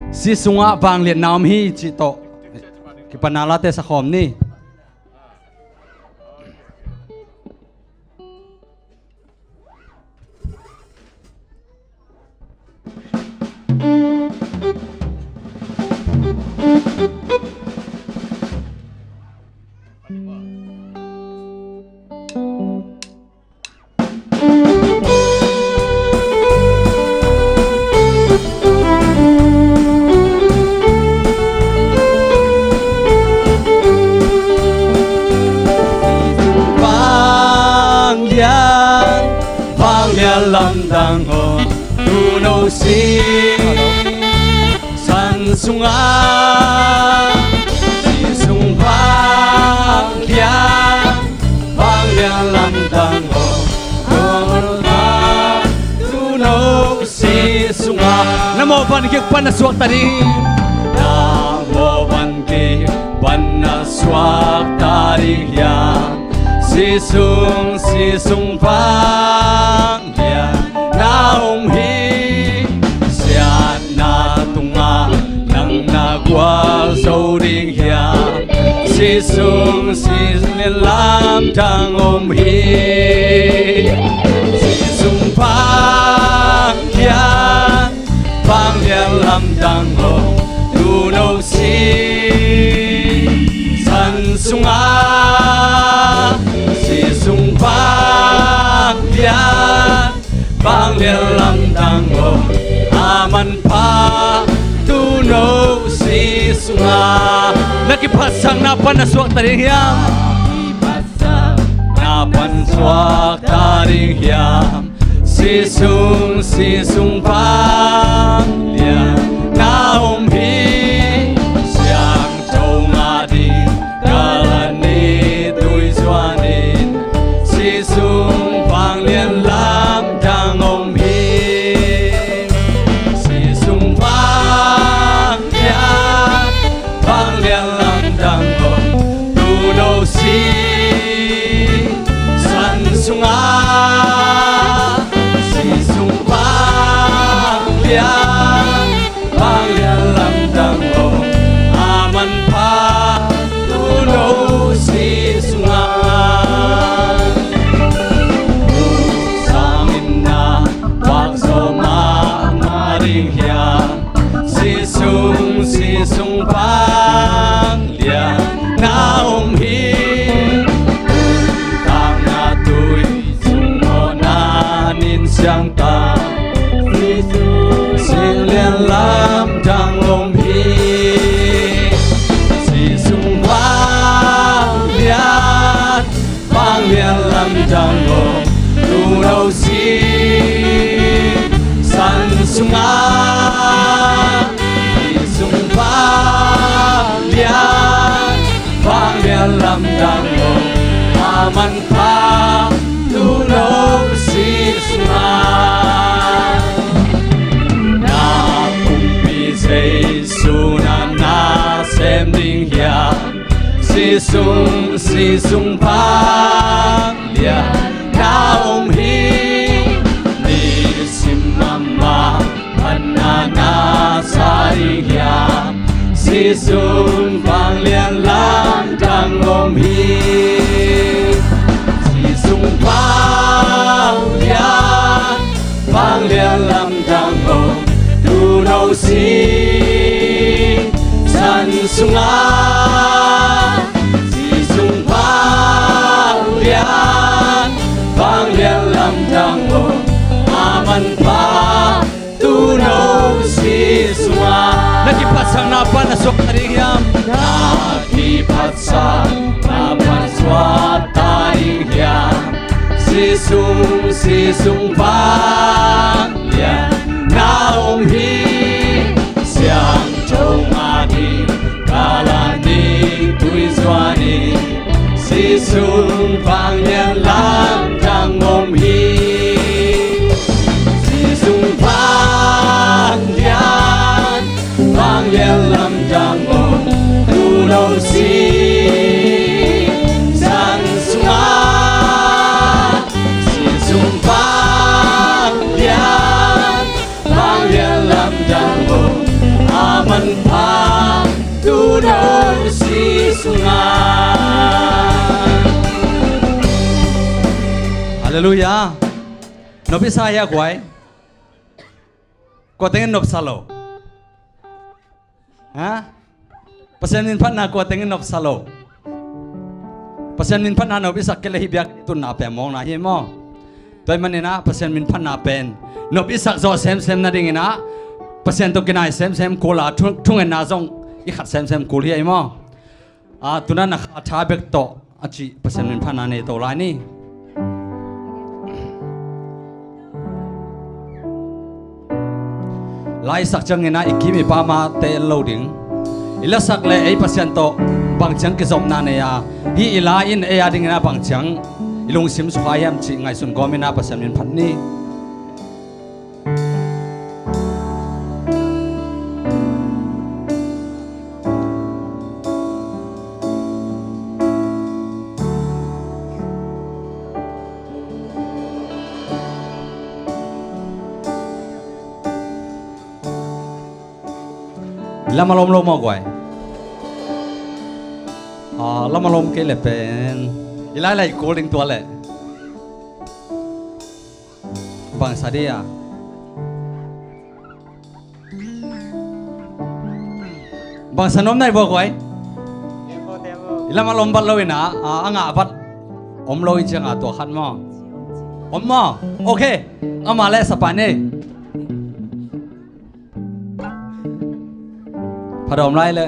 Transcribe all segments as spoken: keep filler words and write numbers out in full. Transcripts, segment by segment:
Si sungah vangliatna om hi cih tawh kipanna late sakhawm ni. Vanglian, vanglian lamdang aw, tuuno sisan sungah, si sung vanglian, vanglian lamdang aw, tuuno si sungah. Na mawh van kik pan na suakta ding. Na mawh van kik pan na suakta ding hiam? Si sung, si sung vanglian na om hi. Siatna tungah nang na gualzo ding hiam? Si sung, si sung vanglian lamdang om hi. Si sung vanglian, vanglian lamdang aw, tuuno sisan sungah, si sung vanglian, vanglian lamdang aw, a manpha tuuno si sungah. Na kiphatsakna pan na suakta ding hiam? Na pan suakta ding hiam? Si sung, si sung vanglian na om hi. Siangtho ngah ding Kalvari tui zuan in, si sung vanglian lamdang om hi. Si sung vanglian, vanglian lamdang om, tuuno sisan sungah, si sung vanglian, vanglian lamdang om, a manpha tuuno si sungah. Sang in na vakzaw mahmah ding hiam? Si sung, si sung vanglian na om hi. Tangna tui sung mawhna nin siangtho, si sung vanglian lamdang om hi. Si sung vanglian, vanglian lamdang om, tuuno sisan sungah, si sung vanglian, vanglian lamdang om, a manpha tuuno si sungah. Na pumpi Jesu na na sem ding hiam? Si sung, si sung vanglian na om hi. Nisim mahmah phatna na sa ding hiam? Si sung vanglian lamdang om hi. Si sung vanglian, vanglian lamdang om, tuuno sisan sungah. Si sung vanglian, vanglian lamdang om, a manpha tuuno si sungah. Na kiphatsakna pan na suakta ding hiam? Na kiphatsakna pan suakta ding hiam? Si sung, si sung vanglian na om hi. Siangtho ngah ding Kalvari tui zuan in, si sung vanglian lamdang om hi. Si sung vanglian, vanglian lamdang om, tuuno sisan sungah. Si sung vanglian, vanglian lamdang om, a Halleluiah. Nop i sa hia guai? Kua tengin nop sa lo? Ha? Pasian min phatna kua tengin nop sa lo? Pasian min phatna nop i sak kei le hih biakinn tunna pia mawkna hi maw? Tua ahih manin ah Pasian min phatna pen nop i sak zawh semsem nadingin ah Pasian tawh kinai semsem kul a thu, thungetna zong i khat semsem kul hi ei maw? A, tu-in ah na kha tha bek tawh a cih Pasian min phatna nei to lai ni. La i sak ciangin ah i kim i pam a teel lo ding. I lasak le ei Pasian tawh bang ciang kizopna nei a, hih i la in ei a dingin ah bang ciang i lungsim sukha hiam cih ngaihsun kawmin ah Pasian min phat ni. Lam a lom lo maw guai? Ah, lam a lom kei le pen i lailai kul ding tua le. Bangsa dia. Bangsa nuam nai bua guai? I lam a lom bat lo in ah, a, a ngah bat om lo i ciang a tua khat maw? Om maw? Ok. Ama le sapa nei. Phadawm lai le.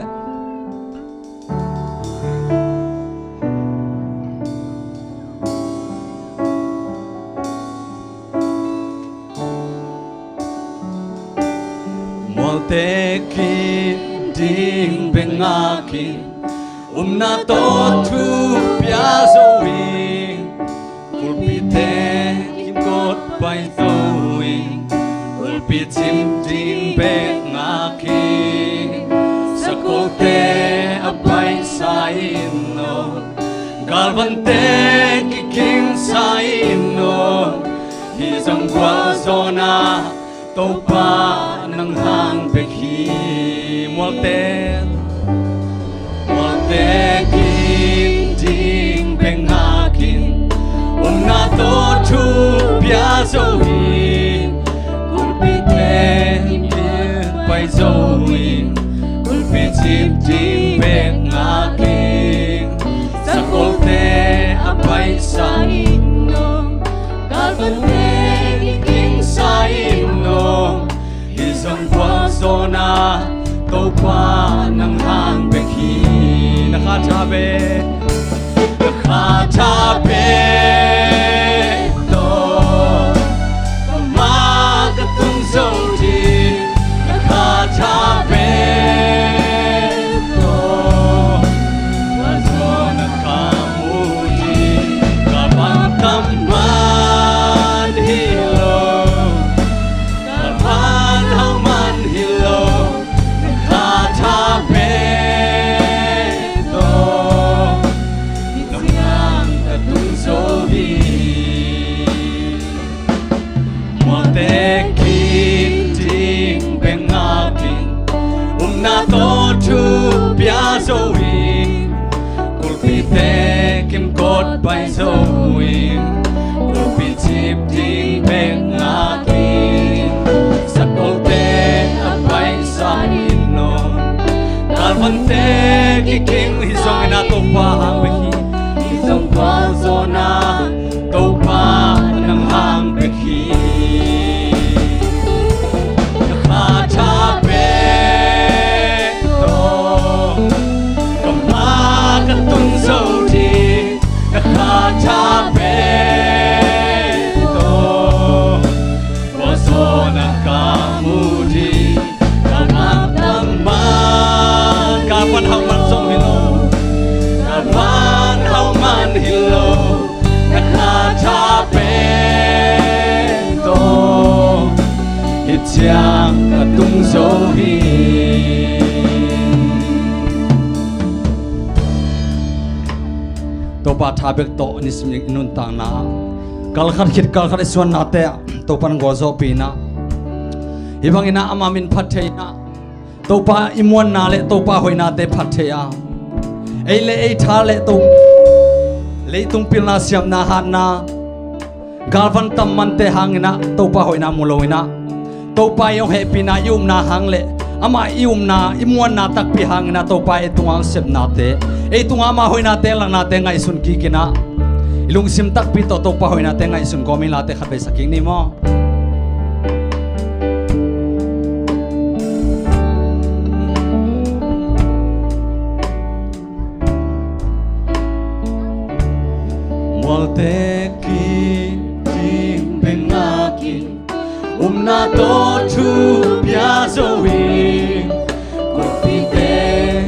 Mualte kin ding bek ngakin, upna tawh thu pia zo in, kulpite kimkot pai zo in, kulpi cip ding bek ngakin, sakolte a paisa in aw, galvante kikingsa in aw, hih zong gualzawhna Topa nang hang bek hi. Mualte, mualte kin ding bek ngakin, upna tawh thu pia zo in, kulpite in pai zo in, kulpi cip ding bek ngakin, sakolte a paisa in aw, galvante kikingsa in aw, hih zong gualzawhna Topa nang hang bek hi. Na kha tha bek, na kha tha bek tawh, ka ma ka tung zo ding, na kha tha bek tawh, gualzawhna ka mu ding, ka bang tam man hi lo, ka bang hau man hi lo, na kha tha bek tawh, hih ciang ka tung zo hi. Mualte kin ding bek ngakin, upna tawh thu pia zo in, kulpite kimkot pai zo in, kulpi cip ding bek ngakin, sakolte a paisa in aw, galvante kiking, hih zong in ah Topa hang bek hi. Hih zong gualzawhna Topa nang hang bek hi. Na kha tha bek tawh, ka ma ka tung zo ding, na kha tha bek tawh, gualzawhna ka mu ding, ka bang tam man, ka bang hau man zong hi lo, ka bang hau man hi lo, na kha tha bek tawh, hih ciang ka tung zo hi. Topa tha bek tawh nisim i nuntakna, kal khat khit kal khat i suannate ah Topa in gualzawhpihna, hih bangin ah ama min phat thei in ah, Topa i muanna le Topa hoihnate phat thei a, ei le ei tha le To, leitung pilna siamna hatna, Galvan tam mante hangin ah Topa hoihna mu lo in ah, Topa i hong hehpihna i upna hang le amah i upna i muanna takpi hangin ah Topa ei tungah hong sepnate, ei tungah ama hoihnate laknate ngaihsun kik in ah, i lungsim takpi tawh Topa hoihnate ngaihsun kawm in late khat vei sak kik ni maw? Mualte kip ding bek ngakin, upna tawh thu pia zo in, kulpite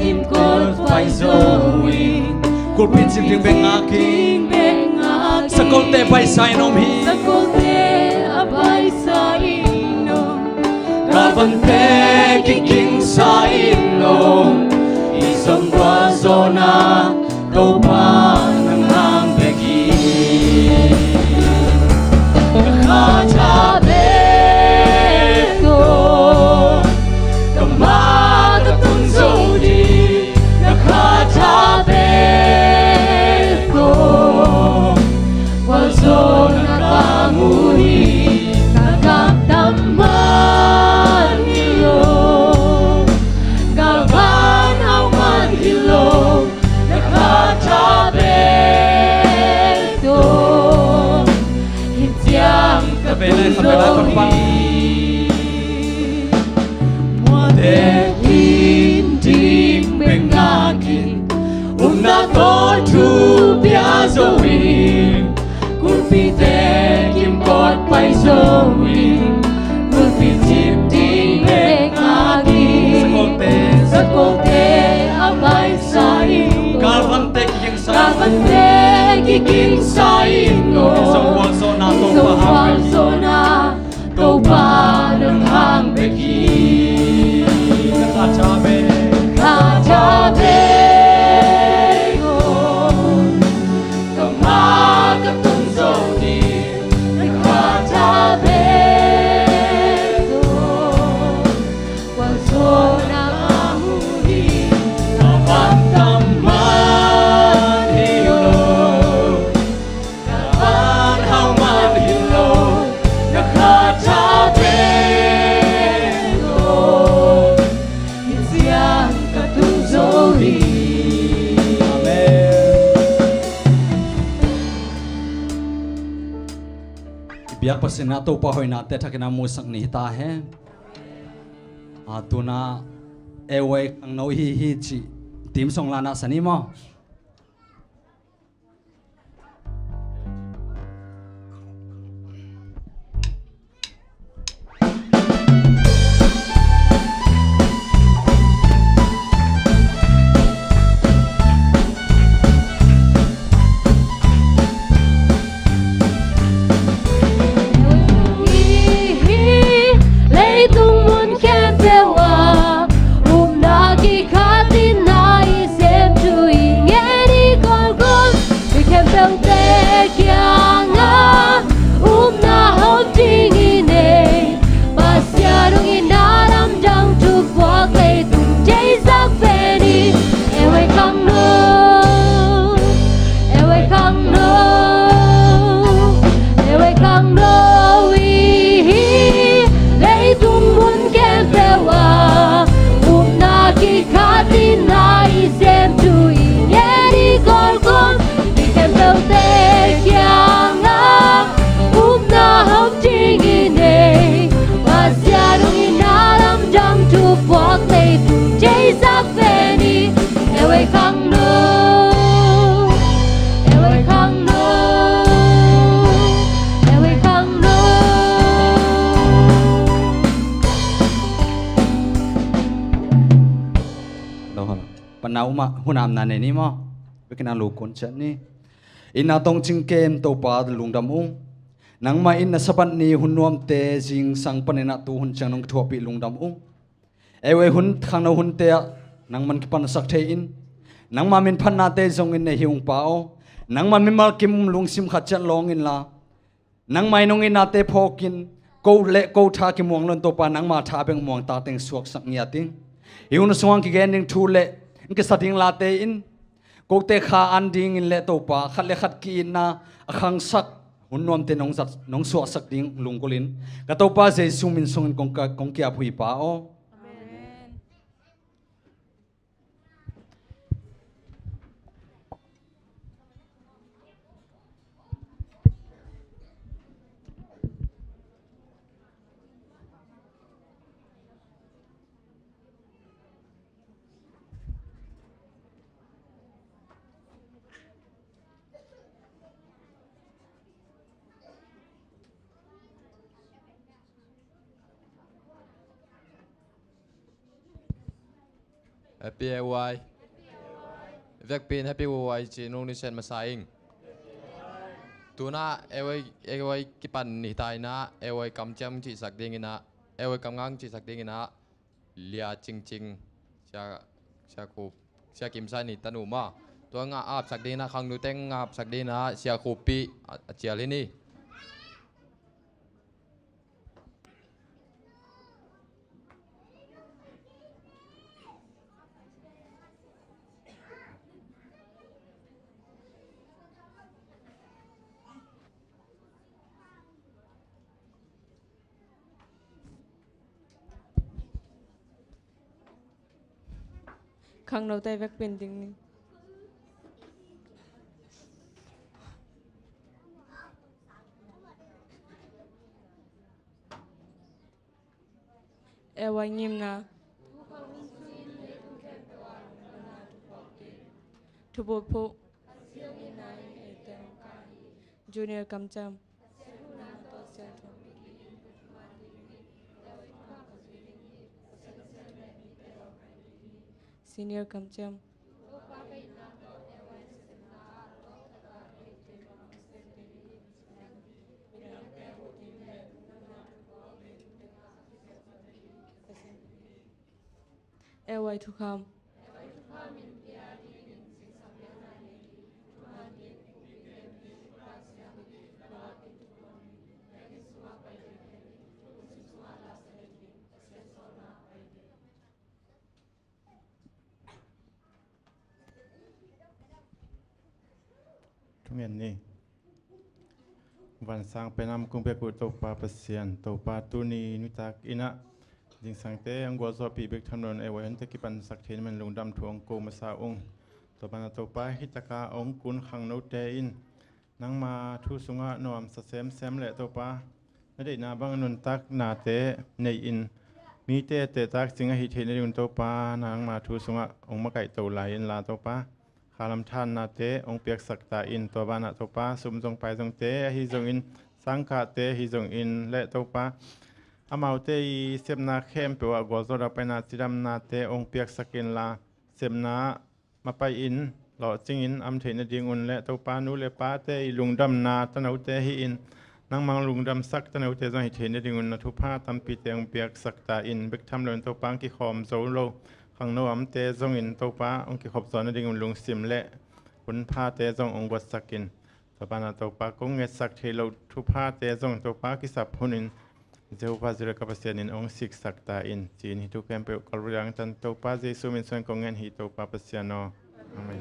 in kol pai zo in, kulpi cip ding bek ngakin, sakolte paisa in om hi. Sakolte a paisa in om. Galvante kikingsa in om. I zong gualzawhna Topa nang hang bek hi. Ka khatha bek tawh, ka ma ka tun zo ding. Ka khatha bek tawh, gualzawhna ka mu hi. Ka gam tam man hi lo, galvan hau man hi lo. Ka khatha bek tawh, hih ciang ka tun zo hi. Mualte kip ding bek ngakin, upna tawh thu pia zo in, kulpite kim kol pai zo in, kulpi cip ding bek ngakin, sakolte, sakolte a paisa in om. Galvante kikingsa, galvante kikingsa in om. I zong gualzawhna Topa hang bek hi. Topa nang hang bek hi. Ka khatha bek, khatha bek tawh, ka ma ka tun zo ding. Ka khatha bek tawh, gualzawhna ka mu hi. Ka van tam man hi lo, ka van hau man hi lo. Ka khatha bek tawh, hih ciang ka tun zo hi. Amen. I biak Pasian in ah Topa hoihnate thakin a musak ni hi ta hen. A, tu-in ah Airway khangno hi hi cih theme song la na sa ni maw? Leitung mun khempeuh ah upna kikhatin na i sem thu i ngen i kawlkawm, mi khempeuhte kiangah upna hawm ding i nei. Pasian hong itna lamdang thupuak leitung theisak pen in. Airway khangno, Airway khangno, Airway khangno i hi. Leitung mun khempeuh ah upna kikhatin na i sem thu i ngen i kawlkawm, mi khempeuhte kiangah upna hawm ding i nei. Pasian hong itna lamdang thupuak leitung theisak pen in. Airway khangno, Airway khangno, Airway khangno. Lo hal. Panau mah hun amna nei ni maw? Biakinn ah lu kun ciat ni. Itna tawh hong cingkem Topa lungdam ung. Nangmah in na Sabbath ni hun nuamte zingsang panin ah tu hun ciang nong kithuahpih lungdam ung. Airway hun khangno hunte ah nangman kipansak thei in, nangma min phatnate zongin nei hi ung Pa aw. Nangma mimal kim lungsim khat ciat lawng inla, nangma in hong itnate phawkin, ko le ko tha kimuang lo in Topa, nangma tha bek muang ta teng suaksak ngiat ing. Hih hun sungah kigen ding thu le kisa ding late in kote kha an dingin le Topa, khat le khat ki-itna a khangsak, hun nuamte nong zat, nong suahsak ding lunggulhin, ka Topa Jesu min sungin kong ka, kong ki-ap hi Pa aw. Amen. Happy A Y. Vekpi in Happy A Y ci-in hong nusiat masa ing. Tu-in ah A Y, A Y kipan ni ta in ah, A Y kamciam cihsak ding in ah, A Y kamnga cihsak ding in ah, Lia Cingcing, Sia, Sia Khup, Sia Kim Sai ni tanu maw. Tua ngah apsak ding in ah, khangnote ngah apsak ding in ah, Sia Khup Pi, a, a cial hi ni. Khangnote vekpi in ding ni. A Y ngimna. Thubup phuh. Junior kamciam. Senior kamciam. A Y thukham. Thungen ni. Vansang pen a om kong biak uh Topa Pasian, Topa tuni nitak in ah zingsangte hong gualzawhpih bek tham loin A Y hunte kipansak theih manin lungdam thu hong ko masa ung. Tua banah Topa, hih taka hong kun khangnote in nangma thu sungah nuamsa semsem le Topa, na deihna bang nuntaknate nei-in, mite tehtak cing ahih theih nadingun Topa, nangma thu sungah hong makaihto lai inla Topa, khalam thannate hong piaksak ta in. Tua banah Topa, sum zong pai zongte ahi zongin, sangkahte ahi zongin le Topa, amaute i sepna khempeuh ah gualzo lak paina cidamnate hong piaksak inla, sepna mapai in, lawhcingin om theih nadingun le Topa, nu le pate i lungdamna tanote hi-in, nangmah hong lungdamsak tanote zong hi theih nadingun na thupha tampite hong piaksak ta in. Bek tham loin Topa, hong kikhawm zo lo khangno omte zongin Topa, hong kikhop zo nadingun lungsim le hunphate zong hong guatsak in. Tua banah Topa, kong ngetsak theih loh thuphate zong Topa, kisap hunin Jehovah Jireh ka Pasian in hong siksak ta in, ci-in hih thu khempeuh Calvary langtan Topa Jesu min suangin kong ngen hi Topa Pasian aw. Amen.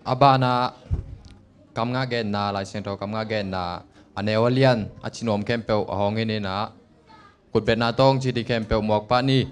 A banah kamngah genna, Lai Siangtho kamngah genna, a neu a lian a cinuam khempeuh a hong in in ah, khutbetna tawng ci ding khempeuh muak pah ni.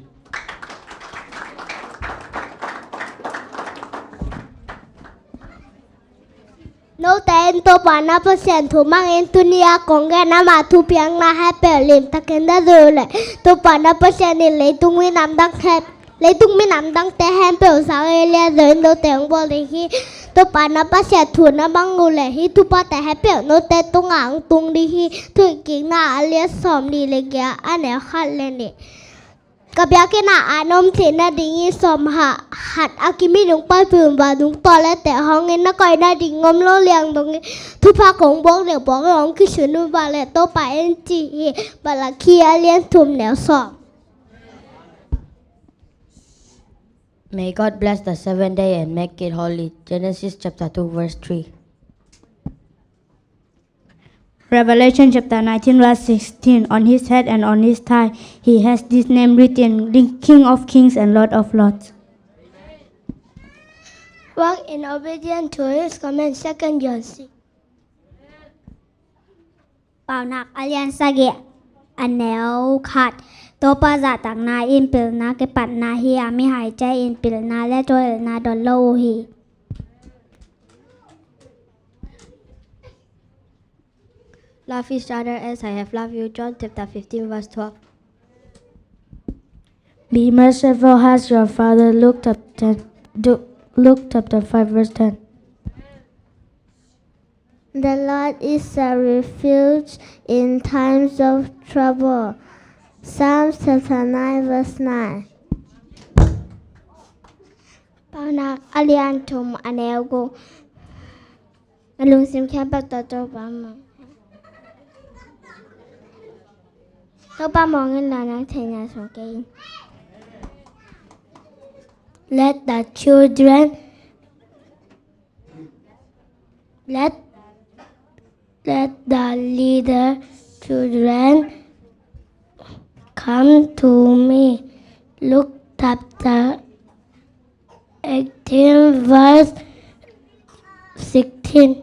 Note in Topa na Pasian thu mangin tuni a kong gen ama thupiakna hehpeuh limtakin na zui uh leh, Topa na Pasian in leitung minam dang heh, leitung minam dangte hehpeuh sang ei lian zo in note hong bawl ding hi. Topa na Pasian thu na mang uh leh hih thuphate hehpeuh note tungah hong tung ding hi. Thuhilhkikna a lian sawmnih le giat, a neu khat le nih. Ka biakinn ah an om theih nadingin sawm hah khat a kimin hong paipih un, vantung tawlette hong in, na koih nading om lo liang dongin thupha kong buak deuh buak lo hong kisun un, vanleh Topa en ci hi. Malakhi a lian thum neu sawm. May God bless the seventh day and make it holy. Genesis chapter two, verse three. Revelation chapter nineteen, verse sixteen. On his head and on his thigh, he has this name written, King of Kings and Lord of Lords. Walk in obedience to his command, Second John six. Paunak a lian sagih a neu khat. Topa zahtakna in pilna kipatna hi a, mihai ciat in pilna le thuhilhna dot lo uh hi. Love each other as I have loved you. John chapter fifteen, verse twelve. Be merciful as your Father. Luke chapter, Luke chapter five, verse ten. The Lord is a refuge in times of trouble. Psalms chapter nine, verse nine. Paunak a lian thum a neu guk. Na lungsim khempeuh tawh Topa mawng. Topa mawng in la, nang theihna sung kei in. Let the children, let, let the little children come to me. Luke chapter eighteen, verse sixteen.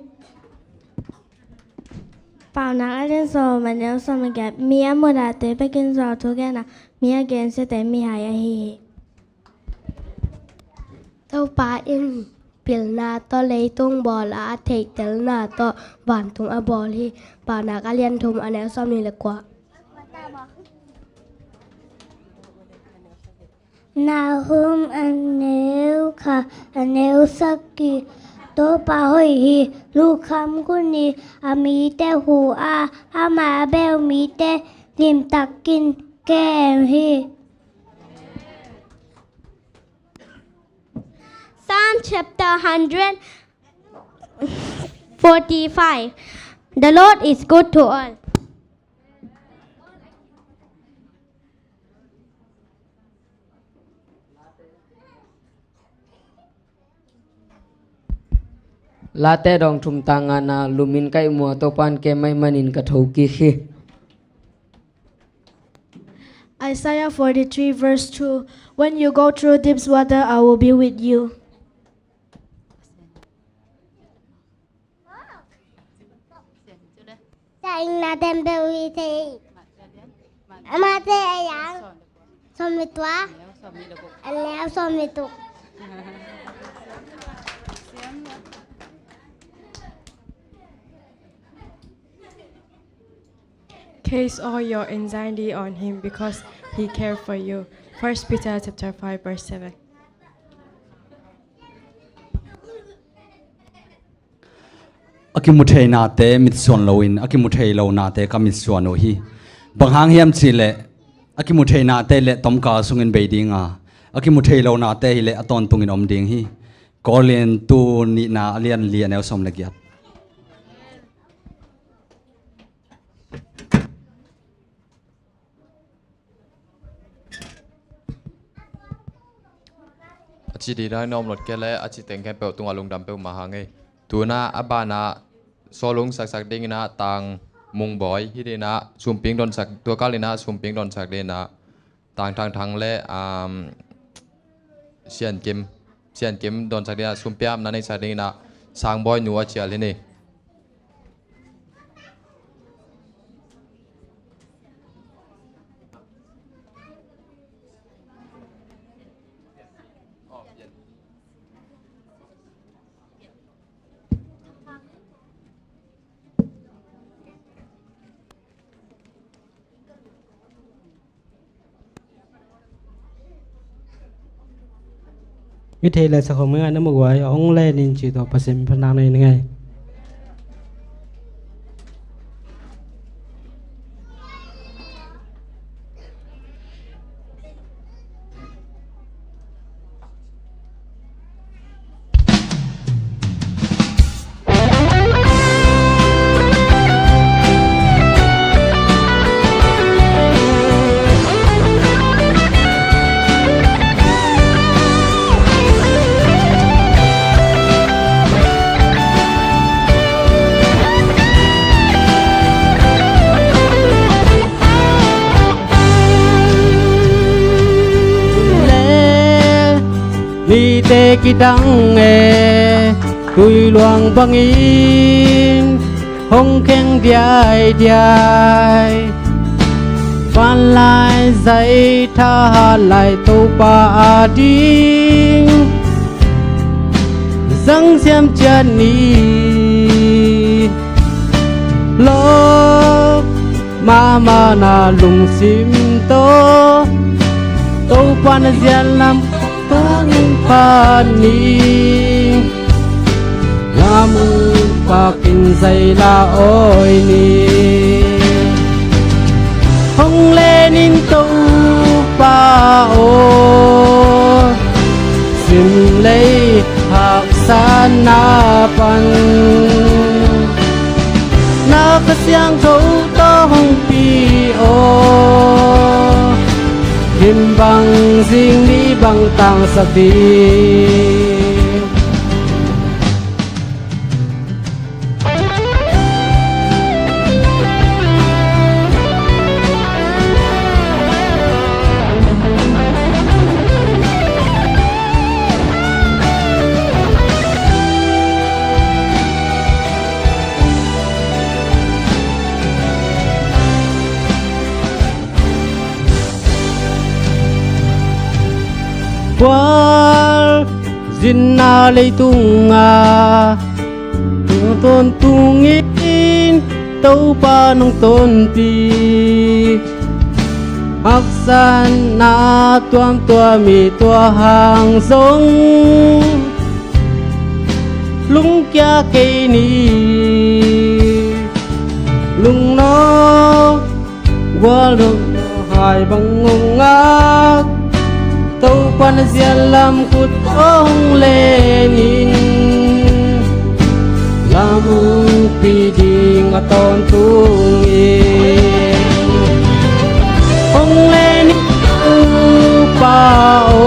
Paunak a lian sawm a neu sawm le giat. Mi a muhdahte bekin zawh thu gen a, mi a gensiate mihai ahi hi. Topa in pilna tawh leitung bawl a, a theihtelna tawh vantung a bawl hi. Paunak a lian thum a neu sawmnih le kua. Nahum a neu khat a neu sagih. Topa hoih hi, lungkham kul hi, a mite huh a, amah a bel mite limtakin kem hi. Psalm chapter hundred forty-five. The Lord is good to all. Late dong thum tang ngana, lumin ka ihmu a, Topa in kem ahih manin ka thokik hi. Isaiah forty-three, verse two. When you go through deep water, I will be with you. Sa ing na tem pe wi te. Ama te a yang. Som mi tua. A neu som mi tuk. Cast all your anxiety on him because he care for you. First Peter chapter five, verse seven. A kimu thei nate mitsuan loin a kimu thei lo nate ka mitsuan uh hi. Bang hang hiam cihleh a kimu thei nate le tomkal sungin bei dinga, a kimu thei lo nate hileh a tawntungin om ding hi. Korintu nihna a lian li a neu sawm le giat. A ci ding dang na om lot kei le a ci teng khempeuh tungah lungdam peuhmah hang ei. Tuna a bana sawlung saksak dinginah tang mungbawi hi dinah sumping donsak, tua kalinah sumping donsak dinah tang thangthang le, um, siankim, siankim donsak dinginah sumpiam na neihsak dinginah sangbawi nu a cial hi ni. Mi thei le sa khom ngai na mu guai a hong le nin ci tawh Pasian phatnak nei ni ngai. dang e, tui luang bangin hong kheng diaidiai. Vanlai zai thahat lai Topa ading zang siam ciat ni. Lawp mahmah na lungsim tawh Topa na zian lam bang phat ni. Lamung pakin zaila awi ni. Hong lenin Topa aw, simlei haksatna pan na Kha Siangtho tawh hong pi aw. Him bang zing ni bang tangsak ding. Bual zinna leitunga tungtawntungin Topa nong tonpih. Haksatna tuamtuam i tua hang zong lungkia kei ni. Lungno gual dong hai bang ngongak, Topa na zian lam khut hong lenin lampi ding a tawntung in. Hong lenin Topa aw,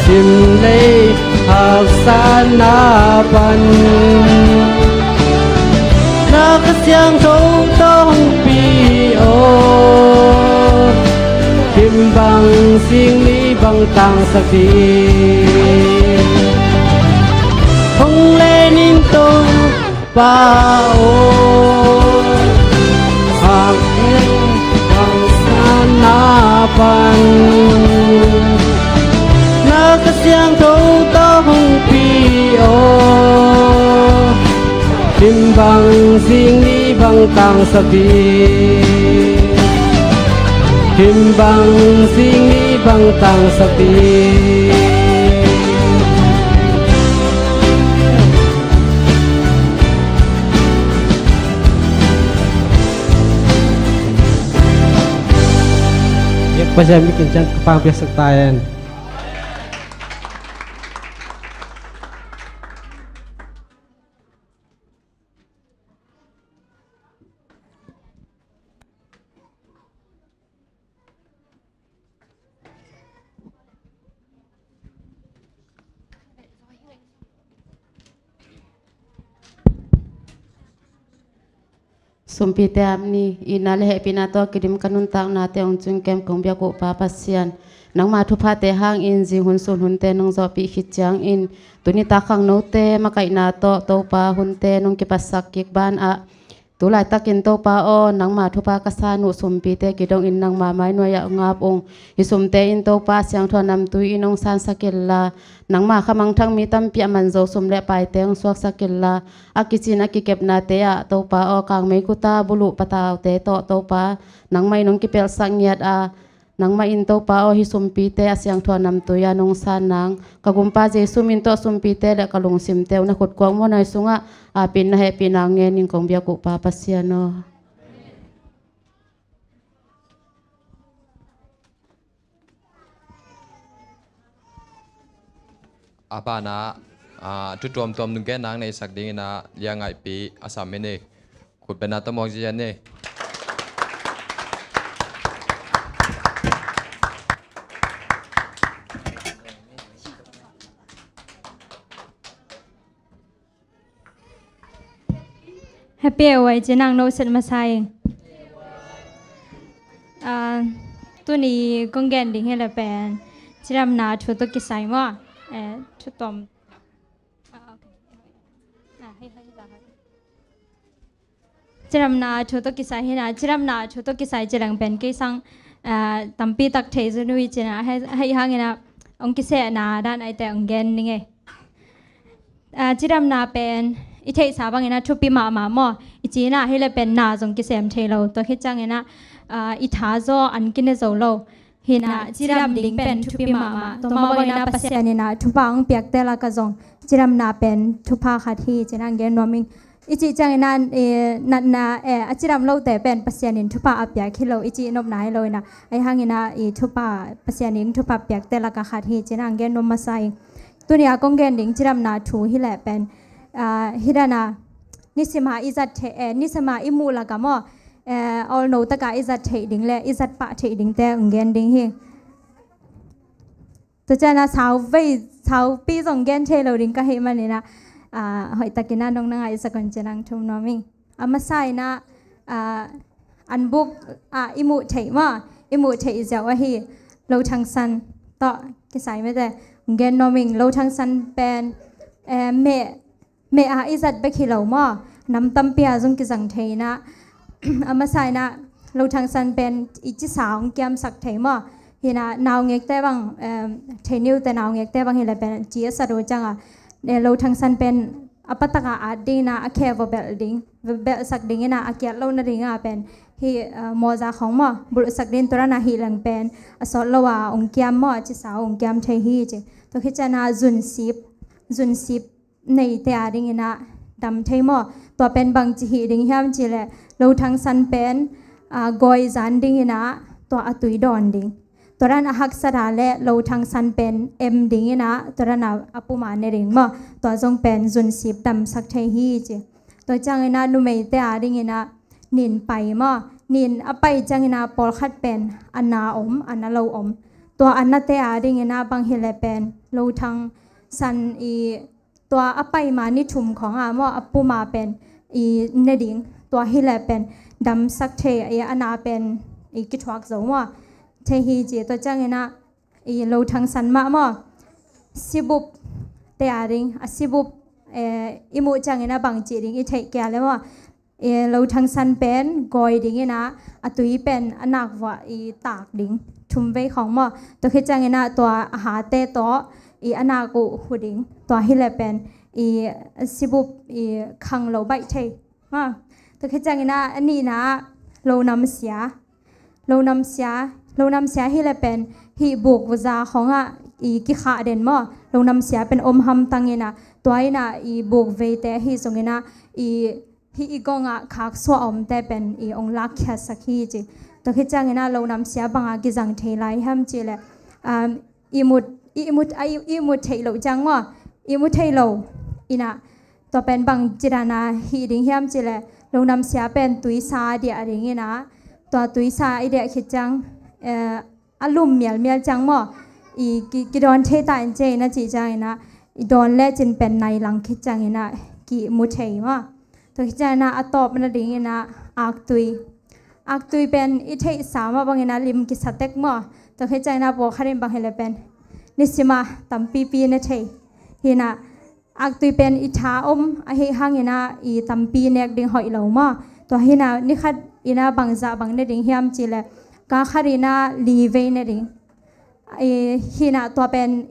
simlei haksatna pan na Kha Siangtho tawh hong pi aw. Him bang zing ni bang tangsak ding. Hong lenin Topa aw, hak haksatna pan na Kha Siangtho tawh hong pi aw. Him bang zing ni bang tangsak ding. Him bang zing ni bang tangsak ding. Pasian min in ciang ka pang piaksak ta hen. Sumpite ap ni. Itna le hehpihna tawh kidim ka nuntaknate hong ciing kem kong biak uh Pa Pasian, nangma thuphate hangin zing hun sun hunte nong zawhpih khit ciangin tuni tak khangnote makaihna tawh Topa hunte nong kipatsak kik banah, tu laitakin Topa aw, nangma thupha ka san uh sumpite kidongin nangma mai nuai-ah ngap ung. Hih sumte in Topa siangtho namtui in hong sansak inla, nangma khamangthang mi tampi a man zo sum le paite hong suaksak inla, a kicin a kikepnate ah Topa aw, kangmei kuta buluh pataute tawh Topa nangmah in hong kipelsak ngiat a, nangmah in Topa aw, hih sumpite a siangtho namtui-a nong san nang, ka gumpa Jesu min tawh sumpite le ka lungsimte uh na khut kuak muanhuai sungah apin na hehpihna ngen in kong biak uh Pa Pasian aw. A banah, ah, thu tuamtuam nung genna neisak dingin ah Lia Ngaihpi a sam in ei. Khut bengna tawh muak zian ei. Happy away, cinang no set masai. Ah, tuni kong gen ding hi le pen Cidamna thu tawh kisai maw? Eh, thu tom. Ah, okay. Ah, hei, hei, hei, hei. Cidamna thu tawh kisai hi na, cidamna thu tawh kisai ci leng pen kei sang, ah, tampi tak thei zun uh hi ci na, hei, hei hang ina, ong kisehna dan ai te ong gen ning ei. Ah, cidamna pen i theihsa bang ina thupi mahmah maw? I ci na hi le pen na zong kisem thei lo. Tua khit ciang ina, ah, i tha zaw an kine zo lo. Hi na, cidam ding pen thupi mahmah. Tua mah bang ina Pasian ina thupha ong piakte laka zong cidamna pen thupha khat hi ci na ong gen nuam ing. I cih ciang ina, eh, natna, eh, a cidam lote pen Pasian in thupha a piak hi lo, i cih nopna hi lo ina, ahi hang ina i thupha, Pasian in thupha piakte laka khat hi ci na ong gen nuam masa ing. Tuni a kong gen ding cidamna thu hi leh pen, ah, hi dan a, nisima i zat theih, eh, nisima i muh laka maw, eh, awlno taka i zat theih ding le i zat pah theih dingte ong gen ding hi. Tua ciang a sau vei, saupi zong gen thei lo ding ka hih man ina, ah, hoih takin a nong na ngaihsak un ci na ong thum nuam ing. A masa ina, ah, an buk, ah, i muh theih maw, i muh theih ziau ahi, lothangsan tawh kisai mete, ong gen nuam ing. Lothangsan pen, eh, meh, meh a i zat bek hi lo maw, nam tampi a zong kizang thei ina, a masa ina lothangsan pen i cisa ong kiamsak thei maw. Hi na, naungekte bang, em, thei niute naungekte bang hi le pen ci a sat uh ciang a, eh, lothangsan pen a pataka at ding ina, a khe va belh ding, va belhsak ding ina, a kiat lo nading a pen hi, eh, mawza khong maw, bulhsak ding, tua dan a hi leng pen a sawt lo a ong kiam maw, a cisa ong kiam thei hi ci. Tua khit ciang a zunsip, zunsip neite a ding ina dam thei maw? Tua pen bangci hih ding hiam ci le, lothangsan pen, ah, gawi zan ding ina tua a tui dawn ding. Tua dan a haksat a le lothangsan pen em ding ina tua dan a, a puma ne ding maw? Tua zong pen zunsip damsak thei hi ci. Tua ciang ina numeite a ding ina nin pai maw? Nin a pai ciang ina pawlkhat pen a na om, a na lo om. Tua a nate a ding ina bang hi le pen lothangsan i tua a pai ma ni thum khong a maw, a puma pen i ne ding. Tua hi le pen damsak thei, i a na pen i kithuak zo maw, thei hi ci. Tua ciang ina i lothangsan mah maw, sibup te a ding, a sibup, eh, i muh ciang ina bangci ding i theih kia le maw? Eh, lothangsan pen gawi ding ina a tui pen a nak vuah i tak ding thum vei khong maw? Tua khit ciang ina tua a hate tawh i a nak uh hu ding. Tua hi le pen i sibup i khang lo baih thei maw? Tua khit ciang ina a nihna ah lonamsia. Lonamsia, lonamsia hi le pen hih buk za khong ah i kikhah den maw? Lonamsia pen om hamtang ina, tua ina i buk veite hi zong ina i hih i gong ah khaksuah omte pen i ong lakkhiatsak hi ci. Tua khit ciang ina lonamsia bang a kizang thei lai hiam ci le, um, i mut, i mut, a i, i mut theih loh ciang maw, i mut theih lo ina, tua pen bangci dan a hih ding hiam ci le, lonamsia pen tuisa diah ding ina, tua tuisa i diah khit ciang, eh, a lum mialmial ciang maw, i ki, kidawn thei ta in ci na cih ciang ina, i dawn lecin pen nai lang khit ciang ina kimu thei maw? Tua khit ciang ina a tawp nading ina aktui. Aktui pen i theihsa mah bang ina lim kisa tek maw? Tua khit ciang ina pawlkhat in bang hi le pen nisima tampipi ne thei. Hi na, aktui pen i tha om ahi hang ina i tampi nek ding hoih lo maw? Tua hi na, ni khat ina bangzah bang ne ding hiam ci le, ka khat ina li vei ne ding. I, hi na, tua pen,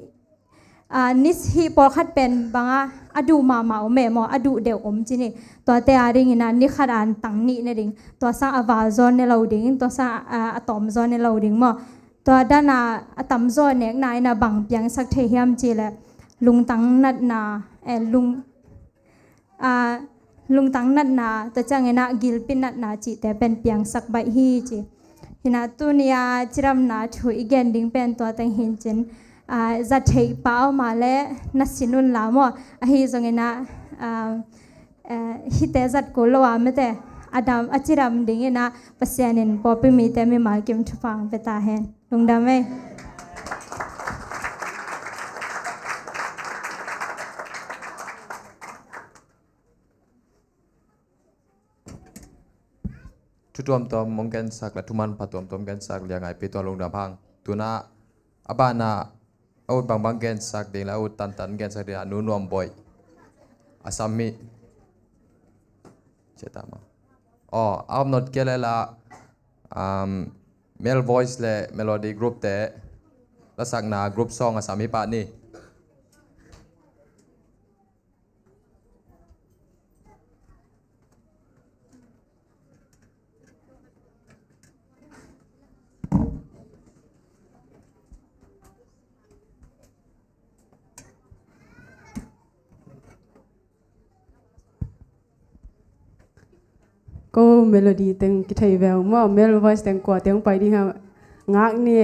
ah, ni hih pawlkhat pen bang a, a duh mahmah om e maw, a duh deuh om ci ni. Tuate a ding ina ni khat a tang nih ne ding. Tua sang a val zaw ne lo ding, tua sang a, a tawm zaw ne lo ding maw? Tua dan a a tamzaw nekna ina bang piangsak thei hiam ci le, lungtang natna, eh, lung, ah, lungtang natna, tua ciang ina gilpi natna cihte pen piangsak baih hi ci. Hi na, tuni a cidamna thu i gen ding pen tua teng hi cin, ah, za theih pah om a le na sin un la maw? Ahi zong ina, ah, eh, hihte zat kul lo a mete, a dam, a cidam ding ina Pasian in pawlpi mite mimal kim thupha ong pia ta hen. Lungdam ei. Thu tuamtuam ong gensak le thu manpha tuamtuam gensak Lia Ngai Pyi Twa lungdam hang. Tu na a ban ah a ut bangbang gensak ding le a ut tantan gensak ding a Nu Nuam Boih a sam hi. Cetama. Aw, a om not kei le la, um, male voice le melody group te lasakna group song a sam hi pah ni. Ko melody teng kithei veu maw, male voice teng kua teng pai ding ha, ngak ni.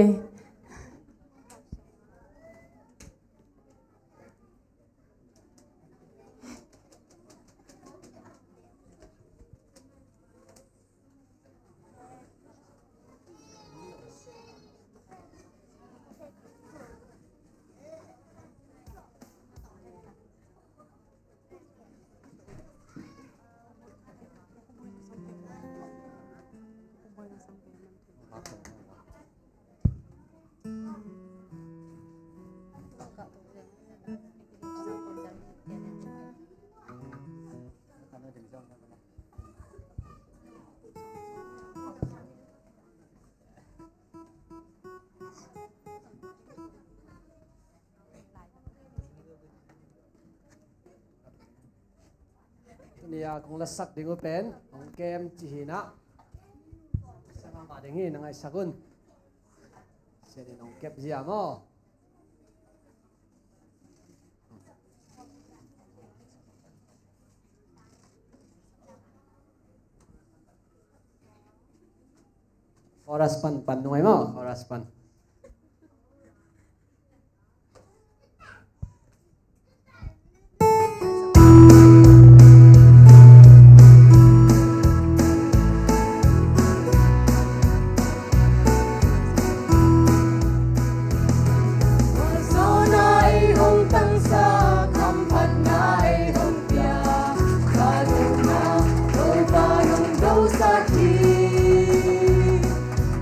Tuni a kong lasak ding uh pen hong kem ci hi na. Sangama ding hi, na ngaisak un. Sian in hong kep zia maw. Chorus pan, pan nung ai maw, chorus pan.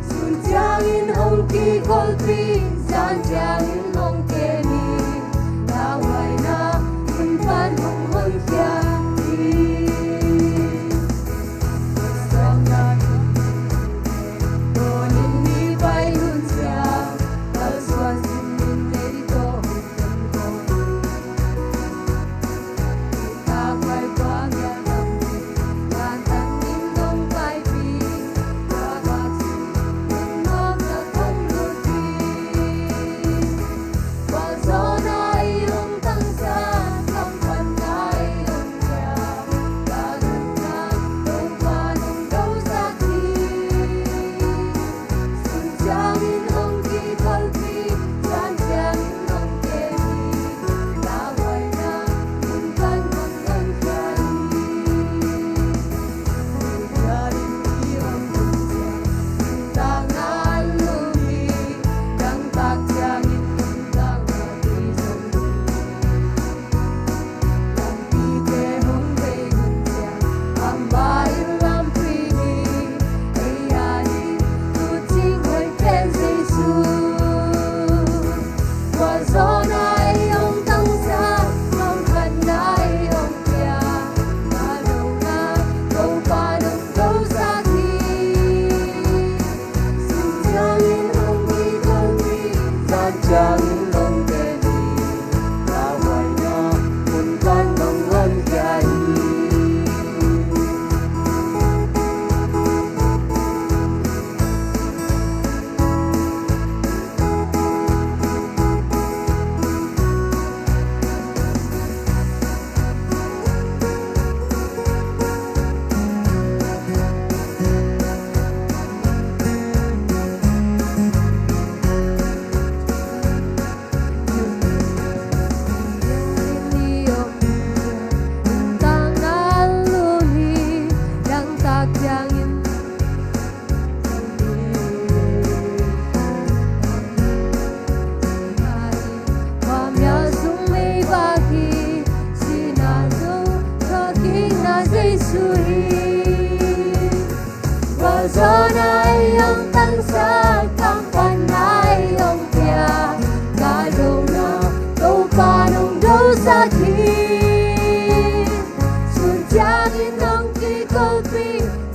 Sun ciangin hong kikolpih, zan ciangin hong kem hi, lauhuaina mun pan hong honkhia hi. Suangna tawnin mi pai hun ciang, kalsuan simin ei tawh hong kem ko.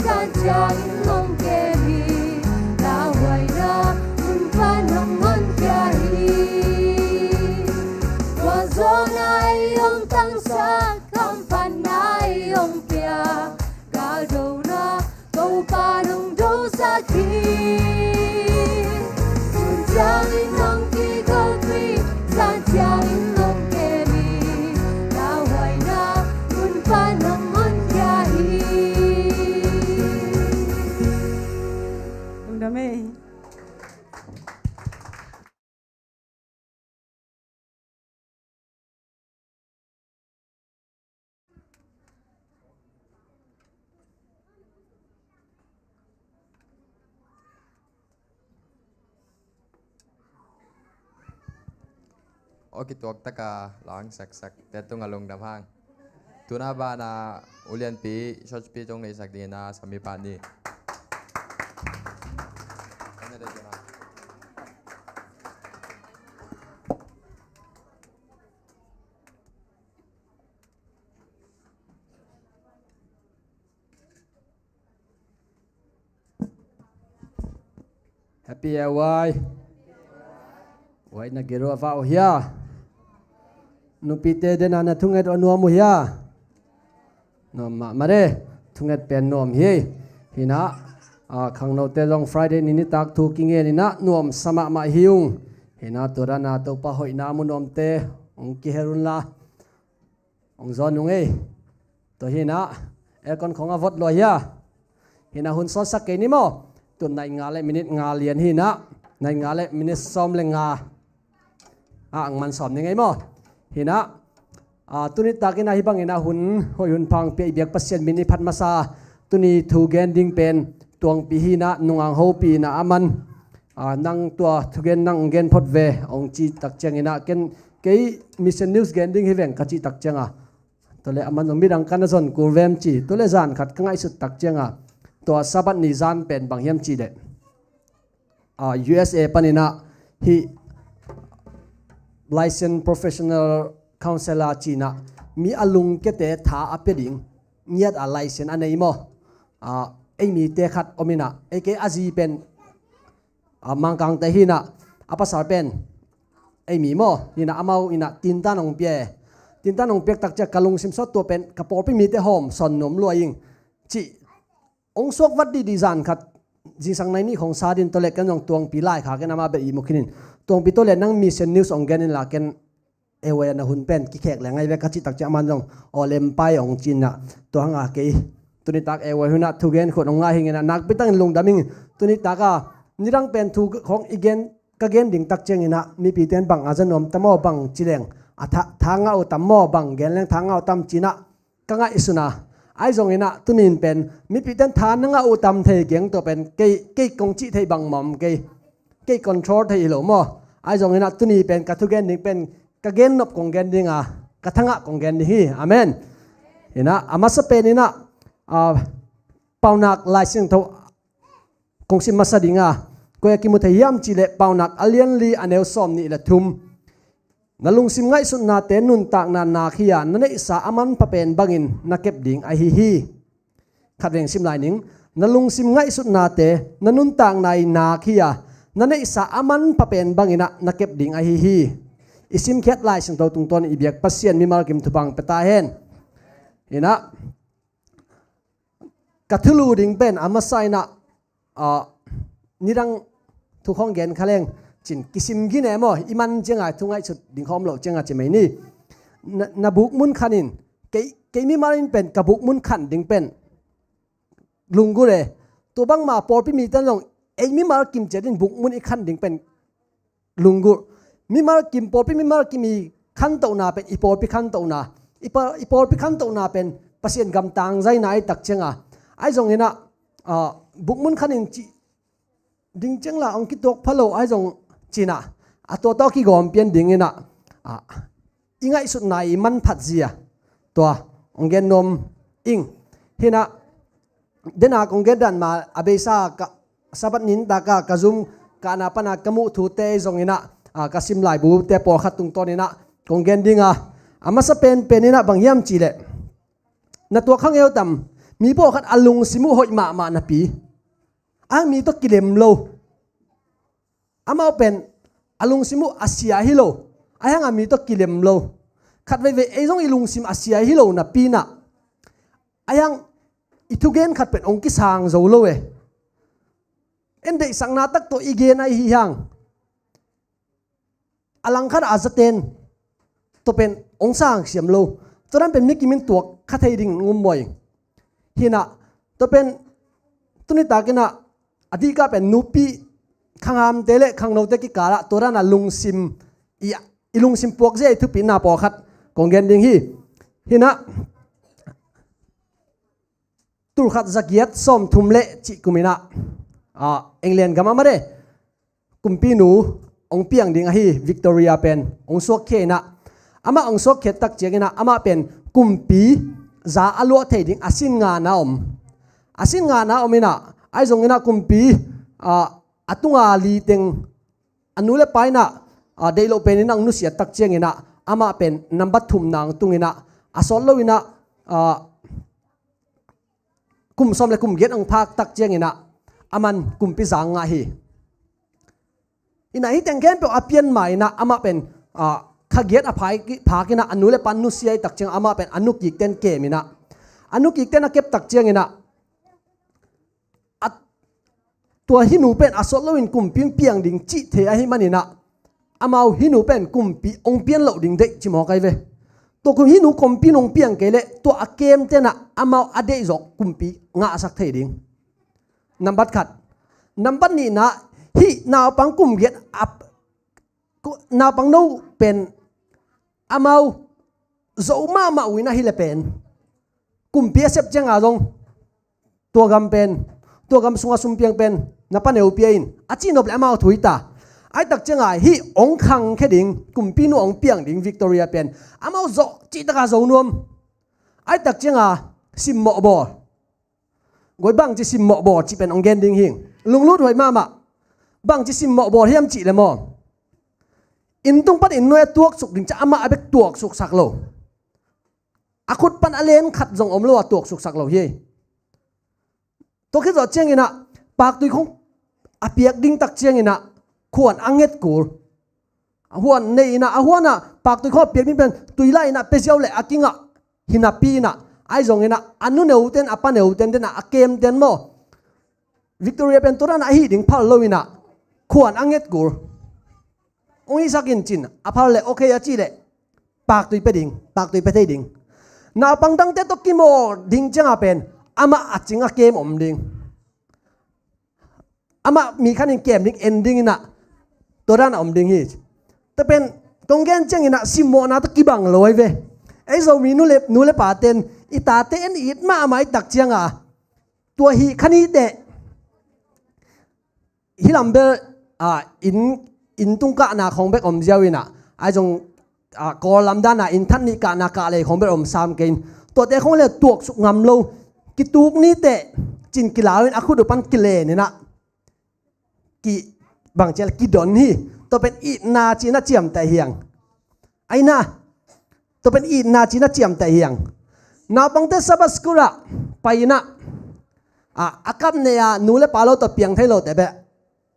Zan ciangin hong kem hi, lauhuaina mun pan hong honkhia hi. Tua zawh nai hong tangsak, hamphatna hong pia, galdona Topa hong dosak hi. Sun ciangin hong kikholh hi, zan ciangin hong kem hi, lauhuaina mun pan hong honkhia hi. Lungdam ei. Aw kituak taka lang seksekte tungah lungdam hang. Tuna banah ulianpi Shotpi tong neihsak dingin a samipa ni. Happy A Y. Wai na gero a vau hia. Nupite dena na thunget a nuam uh hia. Nuam mahmah de. Thunget pen nuam hi. Hina, a, khangnote zong Friday ni nitak thu kingen ina nuam sa mahmah hi ung. Hina tua dana Topa hoihna mu nuamte hong kiher unla. Hong zawn nung ei. Tua hina, aircon khong a vot lua hia. Hina hun sawtsak kei ni maw. Tun nai nga le minit nga lian hina. Nai nga le minit sawm le nga. A, ang man sawm ni ngei maw. Hina, a, tuni takin a hi bangin a hun, hoih hun phang pia i biak Pasian min i phat masa. Tuni thu gen ding pen, tuangpi hina, nungang hopi ina a man. A, nang tua thugen nang gen phot ve, hong ci tak ciangina, ken kei Mission News gen ding hi veng ka ci tak cianga. Tua le a man zong midang kana zon kul vem ci, tua le zan khat ka ngaihsut tak cianga. Tua Sabbath ni zan pen bang hiam ci le. A, U S A panina hi license professional counselor cina mi a lungkiate tha a pia ding ngiat a license a nei maw. A, ei mite khat omina, ei kei a zi pen a, Mangkangte hina, a pasal pen ei mi maw, hina amau ina tintan hong pia e. Tintan hong piak tak cia ka lungsim sawt tua pen ka pawlpi mite hawm son nuam lua ing. Ci, hong suak vat didi zan khat, zingsang nai nih khong sa din tawlek ken zong tuangpi lai kha ken ama bel i mukhin in. Tuangpi tawlek nang Mission News hong gen in la ken A Y na hun pen kikhek le ngai ve ka cih tak ciang aman zong aw lem pai hong cinna tua hanga kei. Tunitak A Y hunah thugen khut hong ngah hingina nakpi takin lungdam hing. Tunitak a nidang pen thu khong i gen ka gen ding tak ciangina mipite in bang a za nuam tam aw bang ci leng a tha, tha ngah uh tam maw bang gen leng tha ngah uh tam cinah ka ngaihsuna. Ahi zongina tunin pen mipite in tha na ngah uh tam thei keng tua pen kei, kei kong cih thei bang mawm kei. Kei control thei hi lo maw. Ahi zongina tuni pen ka thugen ding pen ka gen nop kong gen dinga ka thangah kong gen ding hi. Amen. Ina a masa pen ina, a, Paunak Lai Siangtho kong sim masa dinga koi a kimu thei hiam cih leh Paunak a lian li a neu sawm nih le thum. Na lungsim ngaihsutnate nuntakna nak hi-a na neihsa a manpha pen bangin na kep ding ahi hi. Khatveng sim lai ning. Na lungsim ngaihsutnate na nuntakna i nak hi-a na neihsa a manpha pen banginah na kep ding ahi hi. I simkhiat Lai Siangtho tungtawn i biak Pasian mimal kim thupha pia ta hen. Inah ka thulu ding pen a masa inah, ah, nidang thu khong gen kha leng cin kisim gine maw, i man cianga thu ngaihsut ding khawm lo cianga ci mai ni. Na, na bukmun khanin kei, kei mimal in pen ka bukmun khan ding pen lunggulh e. Tua bangma pawlpi mite in zong ei mimal kim ciat in bukmun i khan ding pen lunggulh. Mimal kim, pawlpi mimal kim i khantohna pen i pawlpi khantohna, i pa, i pawlpi khantohna pen Pasian gam tangzaina i tak cianga. Ahi zongina, ah, bukmun khanin cih ding ciang la hong kituak pha lo ahi zong cina a tua tawh kigawm pian dingina, ah, i ngaihsutna i manphat zia tua hong gen nuam ing. Hina dena kong gen dan ma a beisa ka Sabbath nintaka ka zum kahna pana ka muh thute zongina, ah, ka sim laibute pawlkhat tungtawnina kong gen dinga a masa penpenina bang hiam cih leh na tuak khangeu tam, Mi pawlkhat a lungsim uh hoih mahmah napi, a hang mi tawh kilem lo. Amau pen a lungsim uh a sia hi lo, a hang a mi tawh kilem lo. Khat veivei ei zong i lungsim a sia hi lo napi in ah, a hang i thugen khat pen hong kisang zo lo e. En deihsakna tak tawh i gen ahi hang, a langkhat a zaten tua pen hong sang siam lo. Tua dan pen mi kim in tuak kha thei ding ngum maw i. Hi in ah, tua pen tuni tak in ah, a dihkah pen nupi khanghamte le khangnote kikal ah tua dan a lungsim, i, i lungsim puak zia i thupina pawlkhat kong gen ding hi. Hi in ah, tulkhat zagiat sawmthum le cih kum in ah, ah, England gam ah mate, kumpinu hong piang ding ahi Victoria pen hong suakkhia in ah, amah hong suakkhia tak ciang in ah, amah pen kumpi za a luah thei ding a sin ngana om. A sin ngana om in ah, ahi zong in ah kumpi, ah, a tunga li teng a nu le pa in ah, ah, deih loh pen in ah hong nusiat tak ciang in ah, amah pen nambat thumna hong tung in ah, a sawt lo in ah, ah, kum sawm le kum giat hong phak tak ciang in ah, aman kumpi za ngah hi. In ah hih teng khempeuh a pian ma in ah, amah pen, ah, kha giat a phak, phak in ah, a nu le pa nusia hi tak ciang amah pen a nu kikten kem in ah, a nu kikten a kep tak ciang in ah, a, tua hih nu pen a sawt lo in kumpi hong piang ding cih thei ahih man in ah, amau hih nu pen kumpi hong pian loh ding deih ci mawk ahi ve. Tua kum hih nu kumpi hong piang kei leh tua a kemten ah amau a deih zawh kumpi ngahsak thei ding. Nambat khat. Nambat nihna, hih naupang kum giat a, ku-, naupangno pen amau zo mahmah uh in ah hi le pen, kumpi a sep ciang a zong, tua gam pen, tua gam sungah sum piang pen na pa neu pia in, a cihnop le amau thu hi ta. Ahi tak ciang a hih hong khangkhia ding, kumpinu hong piang ding Victoria pen, amau zawh cihtak a zo nuam. Ahi tak ciang a simmawh bawl. Guai, bangci simmawh bawl cih pen hong gen ding hi. Lunglut huai mahmah. Bangci simmawh bawl hiam cih le maw, inn tung pan inn nuai a tuaksuk ding ciang amah a bek tuaksuksak lo. A khut pan a len khat zong om lo a tuaksuksak lo hi. Tua khit zawh ciang in ah, paktui khong a piak ding tak ciang in ah, khuan a nget kul. A huan nei in ah, a huan ah paktui khong a piak ding pen tui la in ah pia ziau le a kingah hi napi in ah, ahi zong in ah, a nu neuten, a pa neuten, den ah, a kemten maw, Victoria pen tua dan ah a hih ding phal lo in ah, khuan a nget kul. Hong hihsak in cin, a phal le okay a cih leh, paktui pia ding, paktui pia thei ding. Naupang dangte tawh kimawl ding ciang a pen, amah a cing a kem om ding. Amah mi khat in kem ding, en ding in ah, tua dan a om ding hi. Tua pen kong gen ciang in ah simmawhna tawh kibang lo ahi ve. Ei Zomi nu le, nu le paten i tate en it mahmah i tak ciang a, tua hih kha ni teh, hih lam bel, ah, inn, inn tung kahna khong bek om ziau in ah, ahi zong, ah, Kawl lam dan a inn that nih kahna kah lei khong bek om sam kei in. Tuate khong le tuaksuk ngam lo, kituk ni teh, cin kilau in a khut uh pan kilen in ah, ki, bangci a le kidon hi. Tua pen itna ci in ah ciamteh hi hang. Ahi na, tua pen itna ci in ah ciamteh hi hang. Naupangte Sabbath school ah pai in ah, a, a kap nei a nu le pa lo tawh piang thei lote beh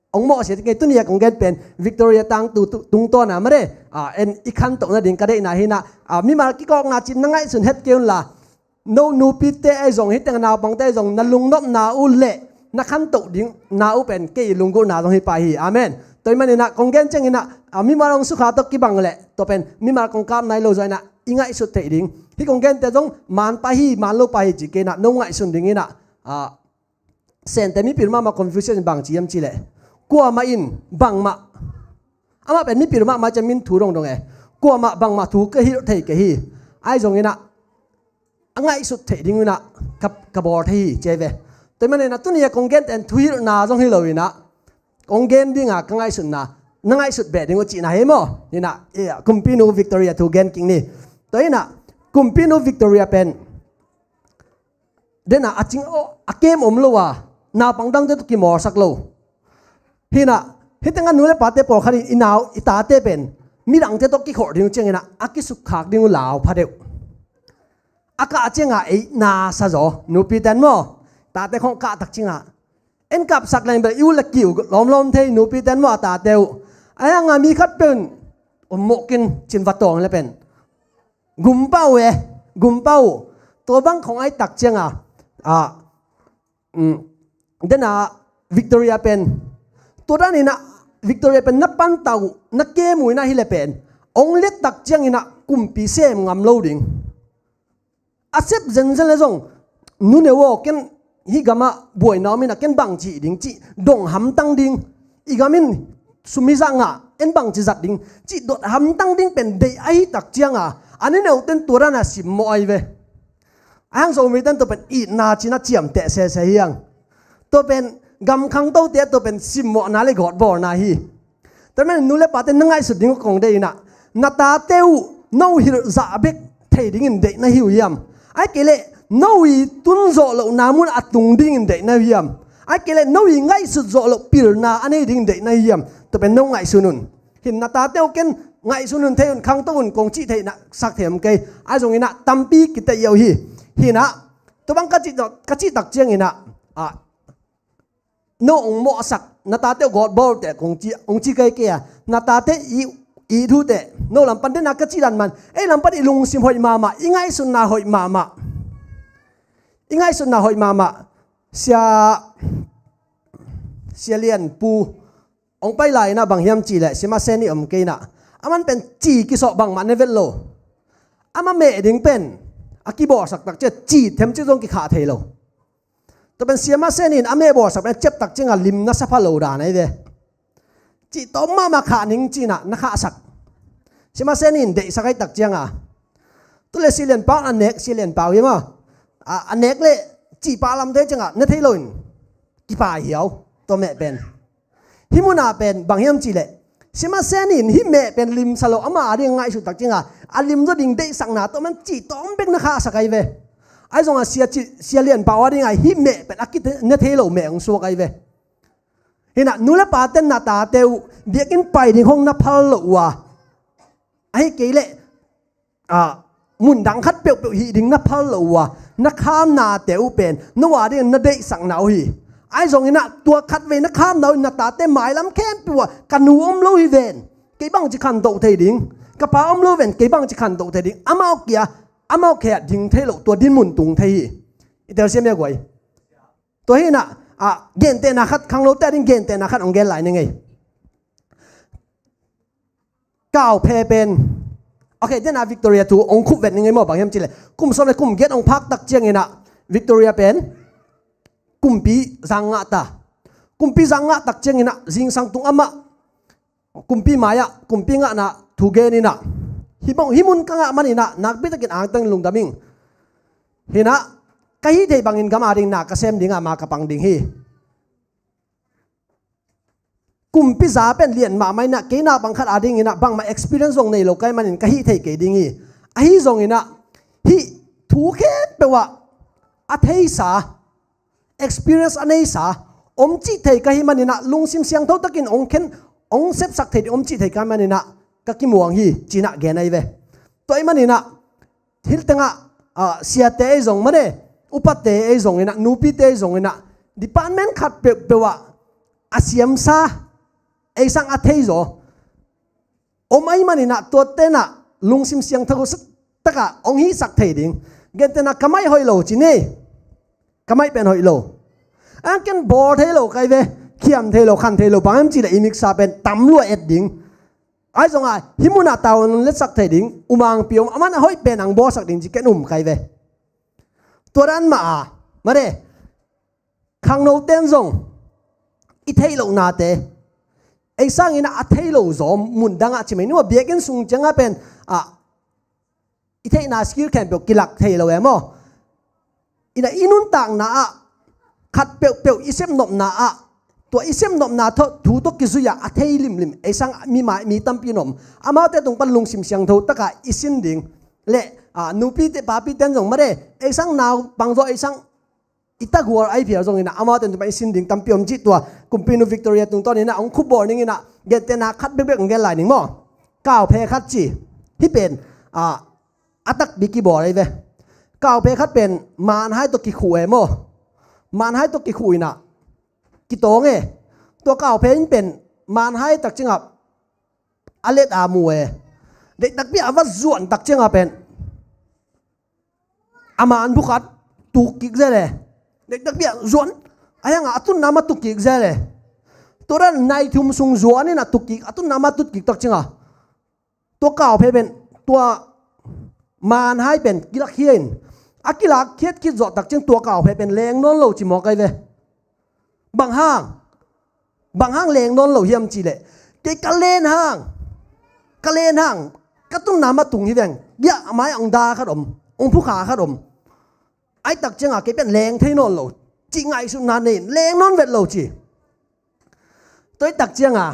hong mawhsia ding kei. Tuni a kong gen pen Victoria tangthu tu, tungtawn a mare, a, en i khantoh nading ka deihna hi in ah, a, mimal kikawkna ci in na ngaihsun het kei un la, no nupite ahi zong, hih teng naupangte ahi zong, na lungnopna uh le na khantoh dingna uh pen kei lunggulhna zong hi pah hi. Amen. Tua ahih man in ah kong gen ciang in ah, a, mimal hong sukha tawh kibang leh, tua pen mimal kong kap nai lo zaw in ah i ngaihsut theih ding. Hih kong gente zong man pah hi, man lo pah hi ci kei in ah, no ngaihsun ding in ah, a, Sente mipil mahmah confusion bangci hiam cih leh, kuamah in bangmah, amah pen mipil mahmah ciang min thu dongdong e, kuamah bangmah thu ka hilh thei kei hi. Ahi zong in ah, a ngaihsut theih ding in ah ka, ka bawl thei hi ci ahi ve. Tua ahih man in ah tuni a kong gente in thuhilhna zong hi lo in ah, kong gen ding a ka ngaihsutna, na ngaihsut beh ding uh cihna hi maw. In ah, eh, kumpinu Victoria thu gen kik ni. Tua in ah, kumpinu Victoria pen, den a, a cing, a kem om lo a, naupang dangte tawh kimawlsak lo. Hi in ah, hih teng a nu le pate pawlkhat in i nau, i tate pen midangte tawh kikholh ding uh ciang in ah, a kisukkhak ding uh lau pha deuh. a kah ciangah ei na sa zaw, nupi ten maw. Tate khong kah tak ciangah en kapsak leng bel i u le kiu lawmlawm thei, nupi ten maw, a tate uh. A hanga mi khat pen om mawkin cin va tawng le pen gumpa uh e, gumpa uh. Tua bang khong ai tak cianga a, um, dena Victoria pen, tua dan ina Victoria pen na panta uh, na kem uh ina hi le pen ong let tak ciang ina kumpi sem ngam lo ding. A sep zenzen le zong, nuneu aw, ken hih gamah buaina om ina ken bangci ding cih dong hamtang ding, i gamin sum hi zah ngah, en bangci zat ding cih dot hamtang ding pen deih ahi tak cianga a nuneu ten tua dana simmawh ahi ve. A hang Zomite in tua pen itna cina ciamteh sese hiang. Tua pen gam khangtote tua pen simmawhna le gawtbawlna hi. Tua manin nu le pate na ngaihsut ding uh kong deih ina, na tate uh no hilh zah bek thei dingin deih na hi uh hiam? Ai kei leh no i tun zawh lohna mun a tung dingin deih na hi uh hiam? Ai kei leh no i ngaihsut zawh loh pilna a nei dingin deih na hi uh hiam? Tua pen no ngaihsun un. Hin na tate uh ken ngaihsun un, thei un, khangto un kong cih theihna sak thei om kei. Ai zong ina tampi kiteih uh hi. Hina tua bang ka cih, ka cih tak ciang ina, ah, no ong mawhsak, na tate uh gawtbawlte kong ci, ong ci kei kei a, na tate i, i thute no lampan dena ka cih dan man, ei lampan i lungsim hoih mahmah, i ngaihsutna hoih mahmah. I ngaihsutna hoih mahmah. Sia, Sia Lian Pu ong pai lai ina bang hiam cih leh, Sia Mase Ni om kei ina, aman pen ci kisawh bangmah ne vet lo. Ama meh ding pen a kibawlsak tak ciah ci themcik zong kikhah thei lo. Tua pen Sia Mase Ni in a meh bawlsak pen a ciap tak cianga lim na sa pha lo dan ahi ve. Cih tawm mahmah khah ning ci ina na khahsak. Sia Mase Ni in deihsak ahi tak cianga, tu le Sia Lian Pau a nek, Sia Lian Pau hi maw, a, a nek le cih pah lam thei cianga na thei loin kipai hiau tua meh pen. Hih muna pen bang hiam cih leh, Sia Mase Ni in hih meh pen limsa lo, ama a ding ngaihsut tak cianga a limzaw ding deihsakna tawh man cih tawm bek na khahsak ahi ve. Ai zonga Sia ci, Sia Lian Pau a dinga hih meh pen a kite ne thei lo meh ong suak ahi ve. Hina nu le paten na tate uh biakinn pai ding hong na phal lo uh a, ahi kei leh, ah, mundang khat peuhpeuh hih ding na phal lo uh a, na khamnate uh pen no a ding na deihsakna uh hi. Ai zong ina tua khatvei na khamna uh in na tate mailam khempeuh ah ka nu om lo hi ven, kei bangci khantoh thei ding, ka pa om lo ven, kei bangci khantoh thei ding, amau kia, amau khia ding thei lo, tua dinmun tung thei hi. I telsiam hia guai? Tua hina, ah, gentehna khat, khanglote a ding gentehna khat ong gen lai ni ngei. Kauphe pen, okay, dena Victoria thu ong khupvet ni ngei maw, bang hiam cih leh kum sawm le kum giat ong phak tak ciang ina Victoria pen kumpi zang ngah ta. Kumpi zang ngah tak ciang ina zingsang tung amah kumpi mai-ah kumpi ngahna thu gen ina, hih mun ka ngah man ina nakpi takin angtang lungdam ing. Hina ka hih theih bangin gam a ding na ka sem ding a, ma ka pang ding hi. Kumpi za pen lian mahmah ina, kei naupang khat a ding ina bangmah experience zong nei lo ka hih manin ka hih thei kei ding hi. Ahi zong ina hih thu khempeuh ah a theisa, experience a neisa om cih thei ka hih man ina, lungsim siangtho takin ong khen, ong sepsak thei ding om cih thei ka hih man ina ka kimuang hi, ci ina gen ahi ve. Tua ahih man ina hih tengah, ah, siate ei zong mane, upate ei zong ina, nupite ei zong ina, department khat peuhpeuh ah a siamsa, ei sang a theizaw om ahih man ina, tuate ina lungsim siangtho takah ong hihsak thei ding. Gentehna ka maih hoih lo ci ni, ka maih pen hoih lo. Ang ken bawl thei lo ka hi ve, khiam thei lo, khan thei lo, bang hiam cih leh i miksa pen tam lua et ding. Ahi zonga hih muna tavuan letsak thei ding, umangpi om, aman a hoih pen ang bawlsak ding ci ken um ka hi ve. Tua dan mah a, mane, khangnote in zong i theih lohnate, ei sang ina a thei lo zaw mundang ah ci mai, nua biakinn sung ciangah pen, ah, i theihna skill khempeuh kilak thei lo e maw. Ina i nuntakna ah khat peuhpeuh i sepnopna ah, tua i sepnopna tawh thu tawh kizui ah a thei limlim ei sang mi mai, mi tampi in om. Amaute tung pan lungsim siangtho takah i sin ding le, ah, nupite papite in zong mane, ei sang naupang zaw, ei sang i tagual ahi phial zong ina amaute tung pan i sin ding tampi om cih tua kumpinu Victoria tungtawn ina ong khupbawl ning ina, gentehna khat bekbek ong gen lai ning maw. Kauphe khat ci, hih pen, ah, a takpi kibawl ahi ve. Kauphe khat pen manhai tawh kikhuh e maw. Manhai tawh kikhuh inah kitawng e. Tua kauphe in pen manhai tak ciangah a let a mu e. Deihtakpi a va zuan tak ciangah pen a man bukhat tuk kik zel e. Deihtakpi a zuan a hiangah a tunna ma tuk kik zel e. Tua dan nai thum sung zuan inah tuk kik, a tunna ma tuk kik tak ciangah tua kauphe pen, tua manhai pen kilakkhia in, a kilakkhiat khit zawh tak ciang tua kauphe pen leng nawn lo ci mawk ai ve. Bang hang? Bang hang leng nawn lo hiam cihleh, kei ka len hang, ka len hang, ka tunna ma tung hi veng, biah mai ong da khat om, ong phukha khat om. Ai tak ciangah kei pen leng thei nawn lo cih ngaihsutna nei in leng nawn vet lo ci. Tua i tak ciangah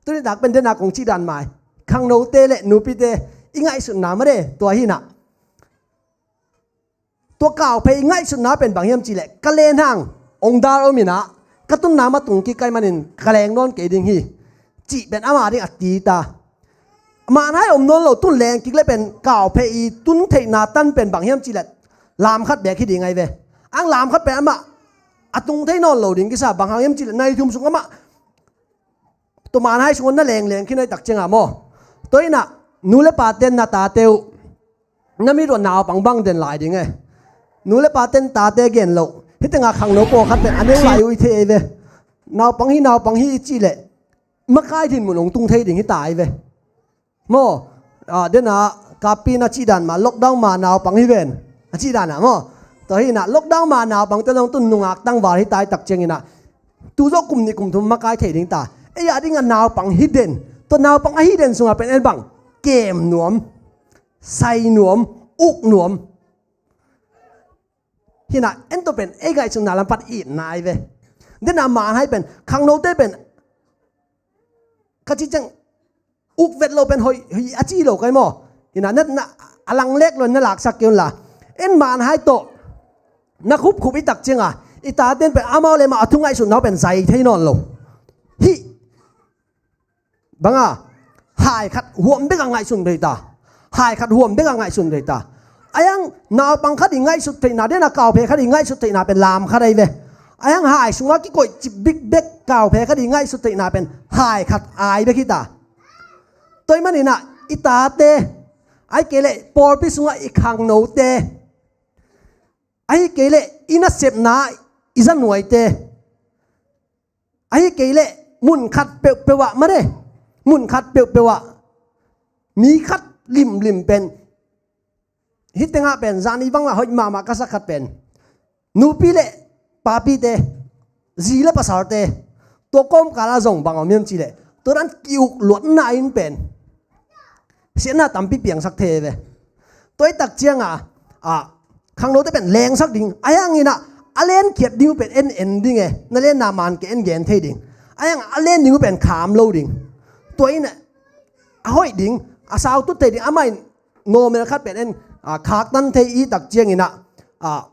tuni tak pen dena kong cih dan mai, khangnote le nupite i ngaihsutna mah de tua hinah. Tua kauphe i ngaihsutna pen bang hiam cihleh, ka len hang ong dar om inah ka tunna ma tung kik ai manin ka leng nawn kei ding hi, cih pen ama ding a ti ta. Manhai om nawn lo tun leng kik le pen kauphe i tun theihna tan pen bang hiam cihleh, lam khat bek hi ding ai ve. Ang lam khat pen amah a tung thei nawn lo ding kisa, bang hang hiam cihleh nai thum sung amah tua manhai sungah na lengleng khin ai tak ciangah maw. Tua inah nu le pate na tate uh, na mit uh a naupang bang den lai ding e. Nu le pate na tate gen loh, hih tengah khangno pawlkhat pen a neu lai uh i thei ai ve. Naupang hi, naupang hi i cihleh makai dinmun ong tung thei ding hi ta ai ve. Maw, ah, dena kapi na cih dan mah, lockdown ma naupang hi ven a cih dan ah maw. Tua hinah lockdown ma naupangte zong tun nungak tangval hi ta i tak cianginah tu zawh kum nih kum thum makai thei ding ta. Ei a dingah naupang hi den, tua naupang a hi den sungah pen en bang, kem nuam, sai nuam, uk nuam. Hinah en tua pen ei ngaihsutna lam pan itna ai ve. Dena manhai pen, khangnote pen ka cih ciang uk vet lo pen hoih, hoih a ci lo kai maw. Hinah na, na a langlek lo na laksak kei un la. En manhai tawh na khupkhup i tak ciangah i taten pen amau le amau a thu ngaihsutna uh pen zai thei nawn lo. Hih banga hai khat huam bek a ngaihsun thei ta. Hai khat huam bek a ngaihsun thei ta. A hiang naupang khat i ngaihsut theihna, dena kauphe khat i ngaihsut theihna pen lam khat ai ve. A hiang hai sungah kikoih cip bikbek kauphe khat i ngaihsut theihna pen hai khat ai bek hi ta. Tua i maninah i tate, ai kei leh pawlpi sungah i khangnote, ai kei leh i nasepna i zanuaite, ahi kei leh mun khat peuhpeuh ah mane, mun khat peuhpeuh ah mi khat limlim pen, hih tengah pen zani bangmah hoih mahmah ka sak khat pen, nupi le papite, zi le pasalte, tua kawmkal ah zong bang om hiam cihleh, tua dan ki-uk luatna in pen siatna tampi piangsak thei ve. Tua i tak ciangah, ah, khangnote pen lengsak ding, a hianginah a lenkhiat ding uh pen en en ding e, na lenna man kei en gen thei ding. A hiangah a len ding uh pen kham lo ding. Tua in a hoih ding, a sautut thei ding, amah in normal khat pen en, ah, khaktan thei i tak cianginah, ah,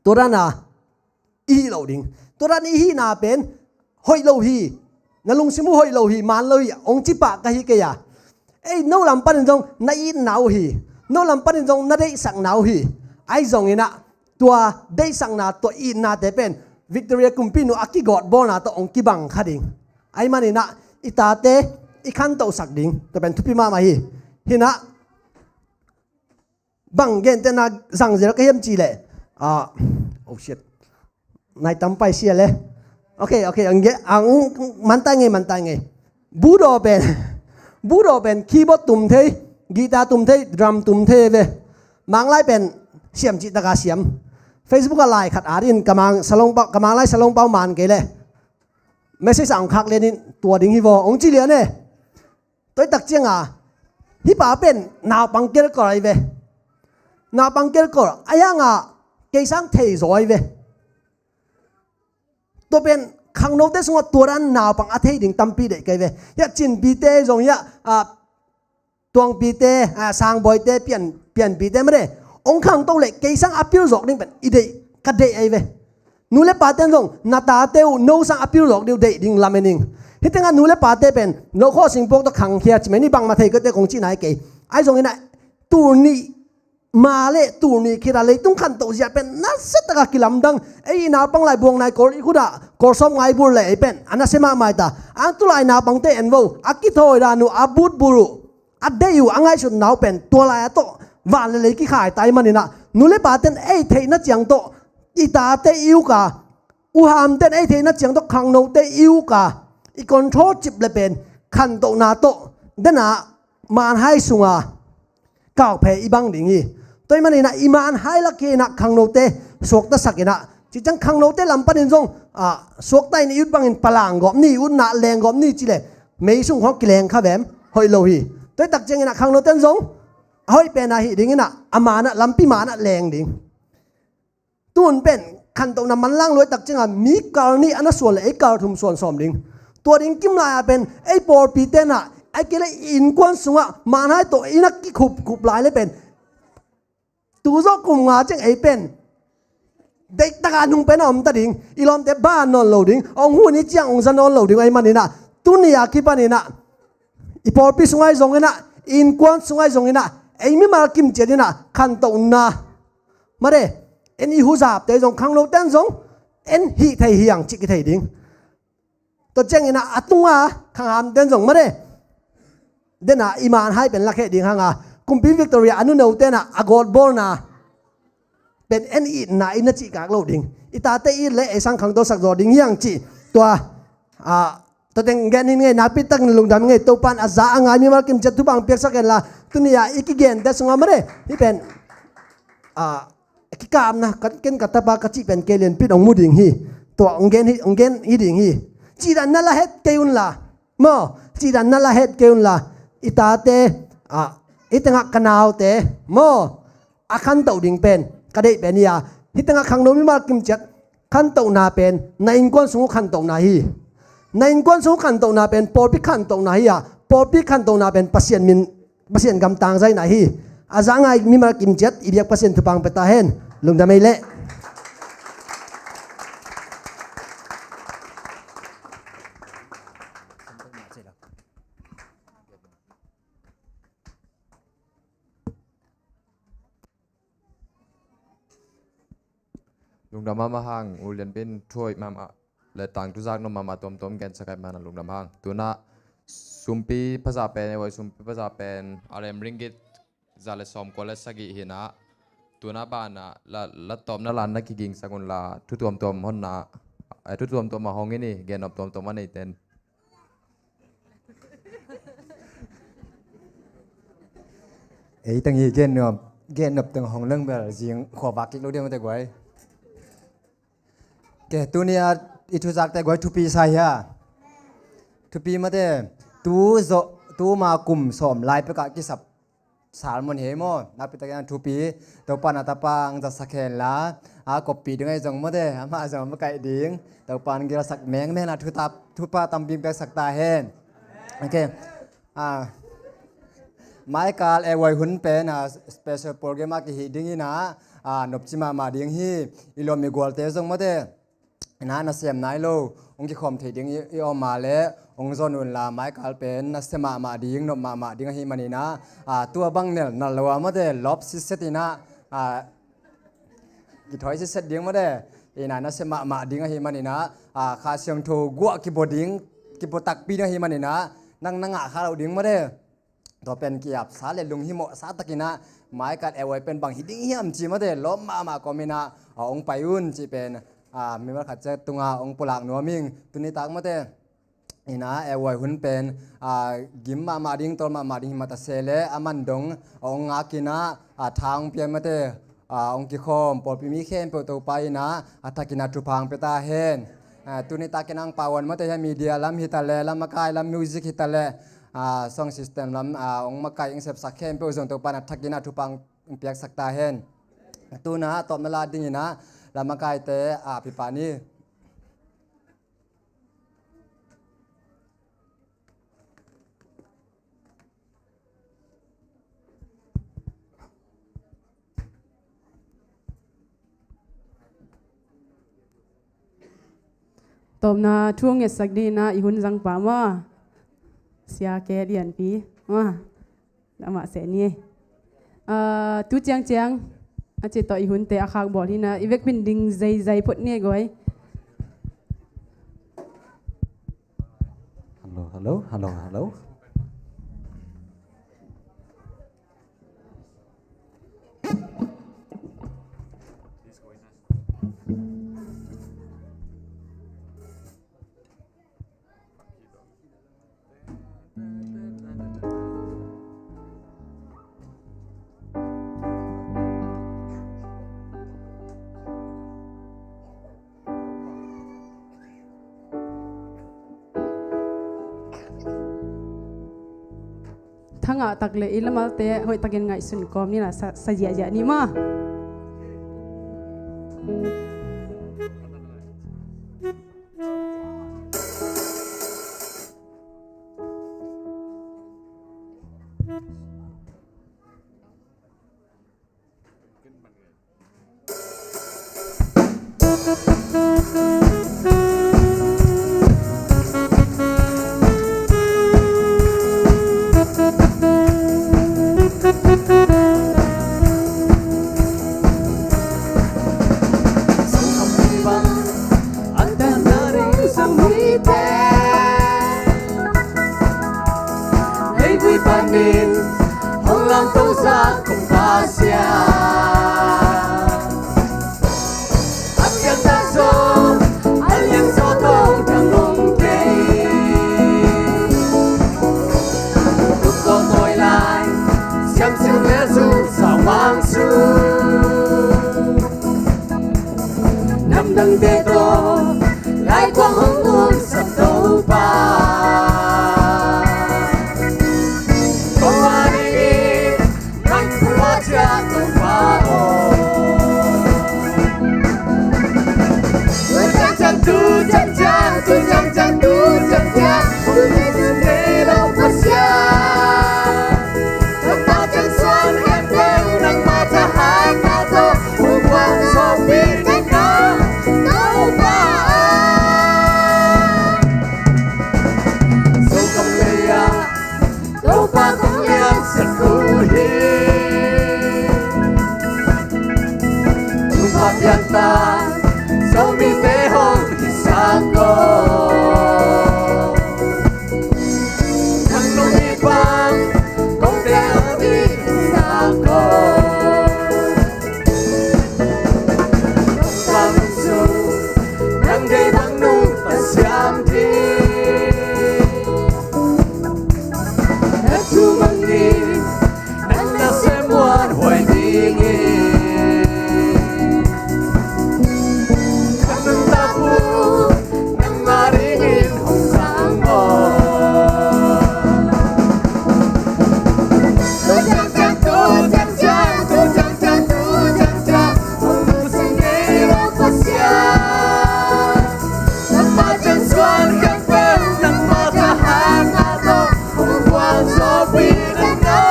tua dana i hih loh ding. Tua dan i hihna pen hoih lo hi, na lungsim uh hoih lo hi, man lo hi, hong ci pah ka hi kei a. Ei, no lam panin zong na itna uh hi, no lam panin zong na deihsakna uh hi. Ahi zonginah tua deihsakna, tua itnate pen Victoria kumpi nu a kigawtbawlna tawh hong kibang kha ding. Ahi maninah i tate i khantohsak ding, tua pen thupi mahmah hi. Hinah bang gentehna zangzel ka hiam cihleh, ah, oh shit, nai tam pai sia le. Ok, ok, ang ge, ang mantai ngei, mantai ngei. Budaw pen, budaw pen keyboard tum thei, guitar tum thei, drum tum thei ve. Manglai pen siam cih taka siam. Facebook ah lai khat at in, ka mang salong pau, ka manglai salong pau man kei le, message ah hong khak lian in, tua ding hi vaw hong ci lian e. Tua i tak cianga hih pa pen naupang kelkol ahi ve. Naupang kelkol a hianga kei sang thei zaw ahi ve. Tua pen khangnote sungah tua dan naupang a thei ding tampi deih ka hi ve. Hiah Cinpite zong hiah, ah, Tuangpite, ah, Sangbawite, Pian, Pianpite made hong khangto leh kei sang a pil zawk ding pen i deih, ka deih ahi ve. Nu le pate in zong na tate uh no sang a pil zawk ding uh deih ding lamen ing. Hih tengah nu le pate pen no khawh singpawk tawh khangkhia ci mai ni, bangmah thei kei te kong cihna hi kei. Ahi zongin ah tul nih ma le tul nih khit a leitung khantoh zia pen nasia taka kilamdang. Ei i naupang lai buang nai kol i khut ah kol sawm ngai bur le ei pen a nasia mahmah ta. Ang tulai naupangte en vo, a kithawi dan uh, a butbur uh, a deih uh, a ngaihsut nau pen tua lai a tawh van le lei kikhai tai maninah, nu le paten ei theihna ciang tawh i tate i uk a, u hamten ei theihna ciang tawh khangnote i uk a, i control cip le pen khantohna tawh dena manhai sunga kaukphe i bang ding hi. Tua i maninah i manhai lak hi inah khangnote suaktasak inah, ci ciang khangnote lam panin zong, ah, suakta in i ut bangin palang gawp ni, utna leng gawp ni ci le mei sung khawng kileng kha vem, hoih lo hi. Tua i tak cianginah khangnoten zong a hoih pen a hih dinginah a manah, lampi manah leng ding. Tun pen khantohna manlang luai tak cianga mi kal nih a na suan le ei kal thum suan sawm ding. Tua ding kim lai-a pen ei pawlpi tenah ai kei le i innkuan sungah manhai tawh i na kikhupkhup lai le pen tu zawh kum nga ciang ei pen deihtaka nung pen a om ta ding. I lawmte ba nawn lo ding, ong hun i ciang ong za nawn lo ding. Ei maninah tuni a kipaninah i pawlpi sungah i zonginah, i innkuan sungah i zonginah, ei mimal kimciat inah khantohna mare, en i huzapte zong, khangnoten zong en hih thei hiang cih kithei ding. Tua cianginah a tunga khanghamten zong mare, dena i manhai pen lakheh ding hanga, kumpi Victoria a nuno tenah a gawtbawlna pen en itna in na cihkak lo ding. I tate it le ei sang khangtosak zaw ding hiang cih tua, ah, tua teng gen in ngei, nakpi takin lungdam in ngei. Topan a za a ngai mimal kimciat thupha ong piaksak henla, tuni-a i kigente sungah mare hih pen, ah, kikapna, ka, ken ka tapa ka cih pen kei lianpit ong mu ding hi. Tua ong gen hi, ong gen hi ding hi. Cihdan na la het kei unla, maw, cihdan na la het kei unla, i tate, ah, i tengah ka naute, maw, a khantoh ding pen ka deih pen hi-a, hih tengah khangno mimal kimciat khantohna pen na innkuan sung uh khantohna hi. Na innkuan sung uh khantohna pen pawlpi khantohna hi-a, pawlpi khantohna pen Pasian min, Pasian gamtang zaina hi. A za ngai mimal kimciat i biak Pasian thupha ong pia ta hen. Lungdam ei leh. Lungdam mahmah hang, u lianpin thu hoih mahmah le tangthu zak nop mahmah tuamtuam gensak ahih manin lungdam hang. Tunah sumpi phaza pen, ei voi sumpi phaza pen a rem ringgit za le sawmkua le sagih hinah, tunah banah la, la tawpna la na kigingsak unla thu tuamtuam honna, eh, thu tuamtuam a hong in i gen nop tuamtuam a neiten. Ei tang hi gen nop, gen nop teng hong leng bel zing khua vak kik lo dia mate guai. Ke tuni-a i thuzakte guai thupi sa hia? Thupi mate, tu zawh, tu ma kum sawm lai pekah kisap sermon hi maw, nakpi takin thupi, Topa na tapa ang za sak henla, a koppi ding ahi zong mate, amah zong a makaih ding, Topa ang gilsak mengmeng a thupha, thupha tampi piaksak ta hen. Ok. Ah, maikal ei voi hun pen, ah, special program a kihi ding inah, ah, nopci mahmah ding hi, i lawm i gualte zong mate, na, na sem nai lo, ong kikhawm thei ding i, i om a le, ong zon unla, maikal pen na sem mahmah ding, nop mahmah ding ahi maninah, ah, tua bang nel, nal lo a mate, lop sitset inah, ah, kithawi sitset ding mate, inah na sem mahmah ding ahi maninah, ah, Kha Siangtho guah kibaw ding, kibaw takpi ding ahi maninah, nang na ngah kha lo ding mate. Tua pen ki-apsa le lunghimawhsa takinah, maikal ei voi pen bang hi ding hiam ci mate, lawm mahmah kawm inah, a, ong pai un cih pen, a, mimal khat ciat tungah ong pulak nuam ing, tuni tak mate. Inah ei voi hun pen, a, gim mahmah ding, tawl mahmah ding hi mah ta se le, a man dong, a, ong ngak inah, a, tha ong pia mate, a, ong kikhawm, pawlpi mi khempeuh Topa inah, a thakin a thupha ong pia ta hen. A, tuni takin ang pawan mate hi media lam hi ta le, lam makai lam music hi ta le, a, sound system lam, a, ong makai ong sepsak khempeuh zong Topa na thakin a thupha ong piaksak ta hen. Tuna tawpna la dingin a, lam makaite, a, pipa ni. Tawpna thu ngetsak dingin a i hun zangpa maw, Sia Ke Lianpi maw, amah seh ni. Ah, tu ciangciang a ci tawh i hunte a khak bawl hi na, i vekpi-in ding zeizai phot ni e guai. Hello, hello, hello, hello. Thangah tak le i lamalte hoih takin ngaihsun kawm ni la, sa, sa ziahziah ni maw. Leivui panin hong lamto zak kong Pasian, a piangthak zaw, a lian zaw tawh dang om kei. Tuk tawh tawi lai, siam siu le zu sau mang su. Namdangte tawh laikuang hong umsak Topa, kong a dingin maiphua ciat Topa aw. Tu ciangciang, tu ciangciang, tu ciangciang, tu ciangciang, hong nei lo Pasian. Topa ciang suan khempeuh nangmah thahatna tawh hong kuang sawpih in a, Topa aw. Zo kong lei-ah Topa kong liansak uh hi. Topa piangthak Zomite hong hisak aw. Nang nung i pang kong tel ding na ko. Topa nung su, nang deih bang nungta siam ding. Na thu mangngilh, nang nasem muanhuai dingin. Ka nuntak uh nangmah dingin hong zang aw. Tu ciangciang, tu ciangciang, tu ciangciang, tu ciangciang, hong lungsim ngei lo Pasian. Nangmah ciang suan khempeuh nangmah thahatna tawh hong kuang sawpih in a,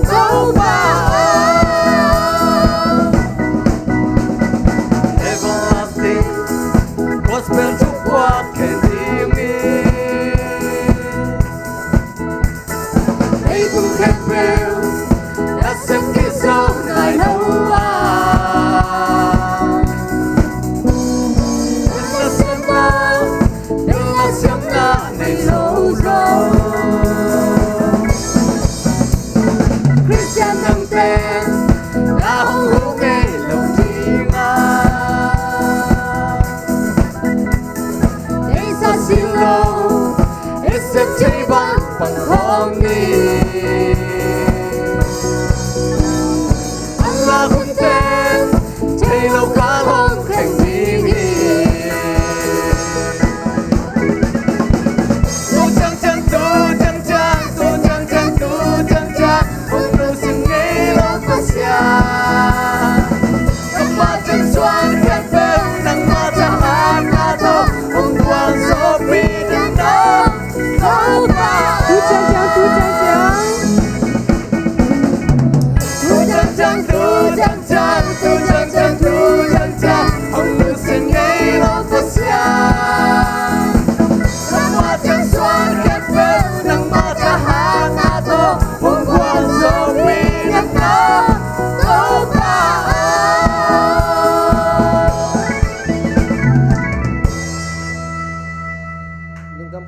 Topa aw. Everlasting gospel thupha khen dingin, leitung khempeuh nasem kizom nai lo a, nasem a, nasem a, nei zo zaw. Khristian nang pen na hong hu ngei lo ding a, nei sa sing lo, i sep thei bang pang khawng ni. A lak hun pen thei lo kal hong kheng ding hi. Tu ciangciang, tu ciangciang, tu ciangciang, tu ciangciang, hong lungsim ngei lo Pasian. Nangmah ciang suan khempeuh nangmah thahatna tawh hong kuang sawpih in a, Topa aw.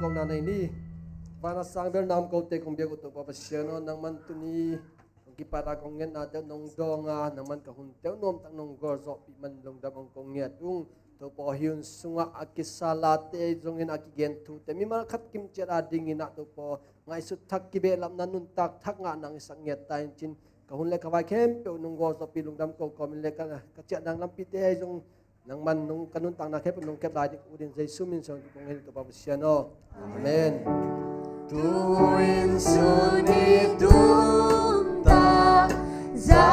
Kong na nei ni. Vana sang bel nam kote kong biak uh Topa Pasian aw, nangman tuni kong kipata kong ngetna deuh nong dawng a, nangman ka hun teuh nuamtak nong gualzawhpih man lungdam hong kong ngiat ung. Topa aw, hih hun sungah a kisa late zongin a kigen thute mimal khat kimciat a dingin ah Topa aw, ngaihsut thak kibehlapna nuntak thak ngah nang i sak ngiat ta in cin. Ka hun le ka vai khempeuh nong gualzawhpih lungdam ko kawmin le ka, ka ciah nang lampite zong nangman nong ka nuntakna khempeuh nong kep lai ding ut in Jesu min suang kong hil Topa Pasian aw. Amen. Tu in sun i tum ta, za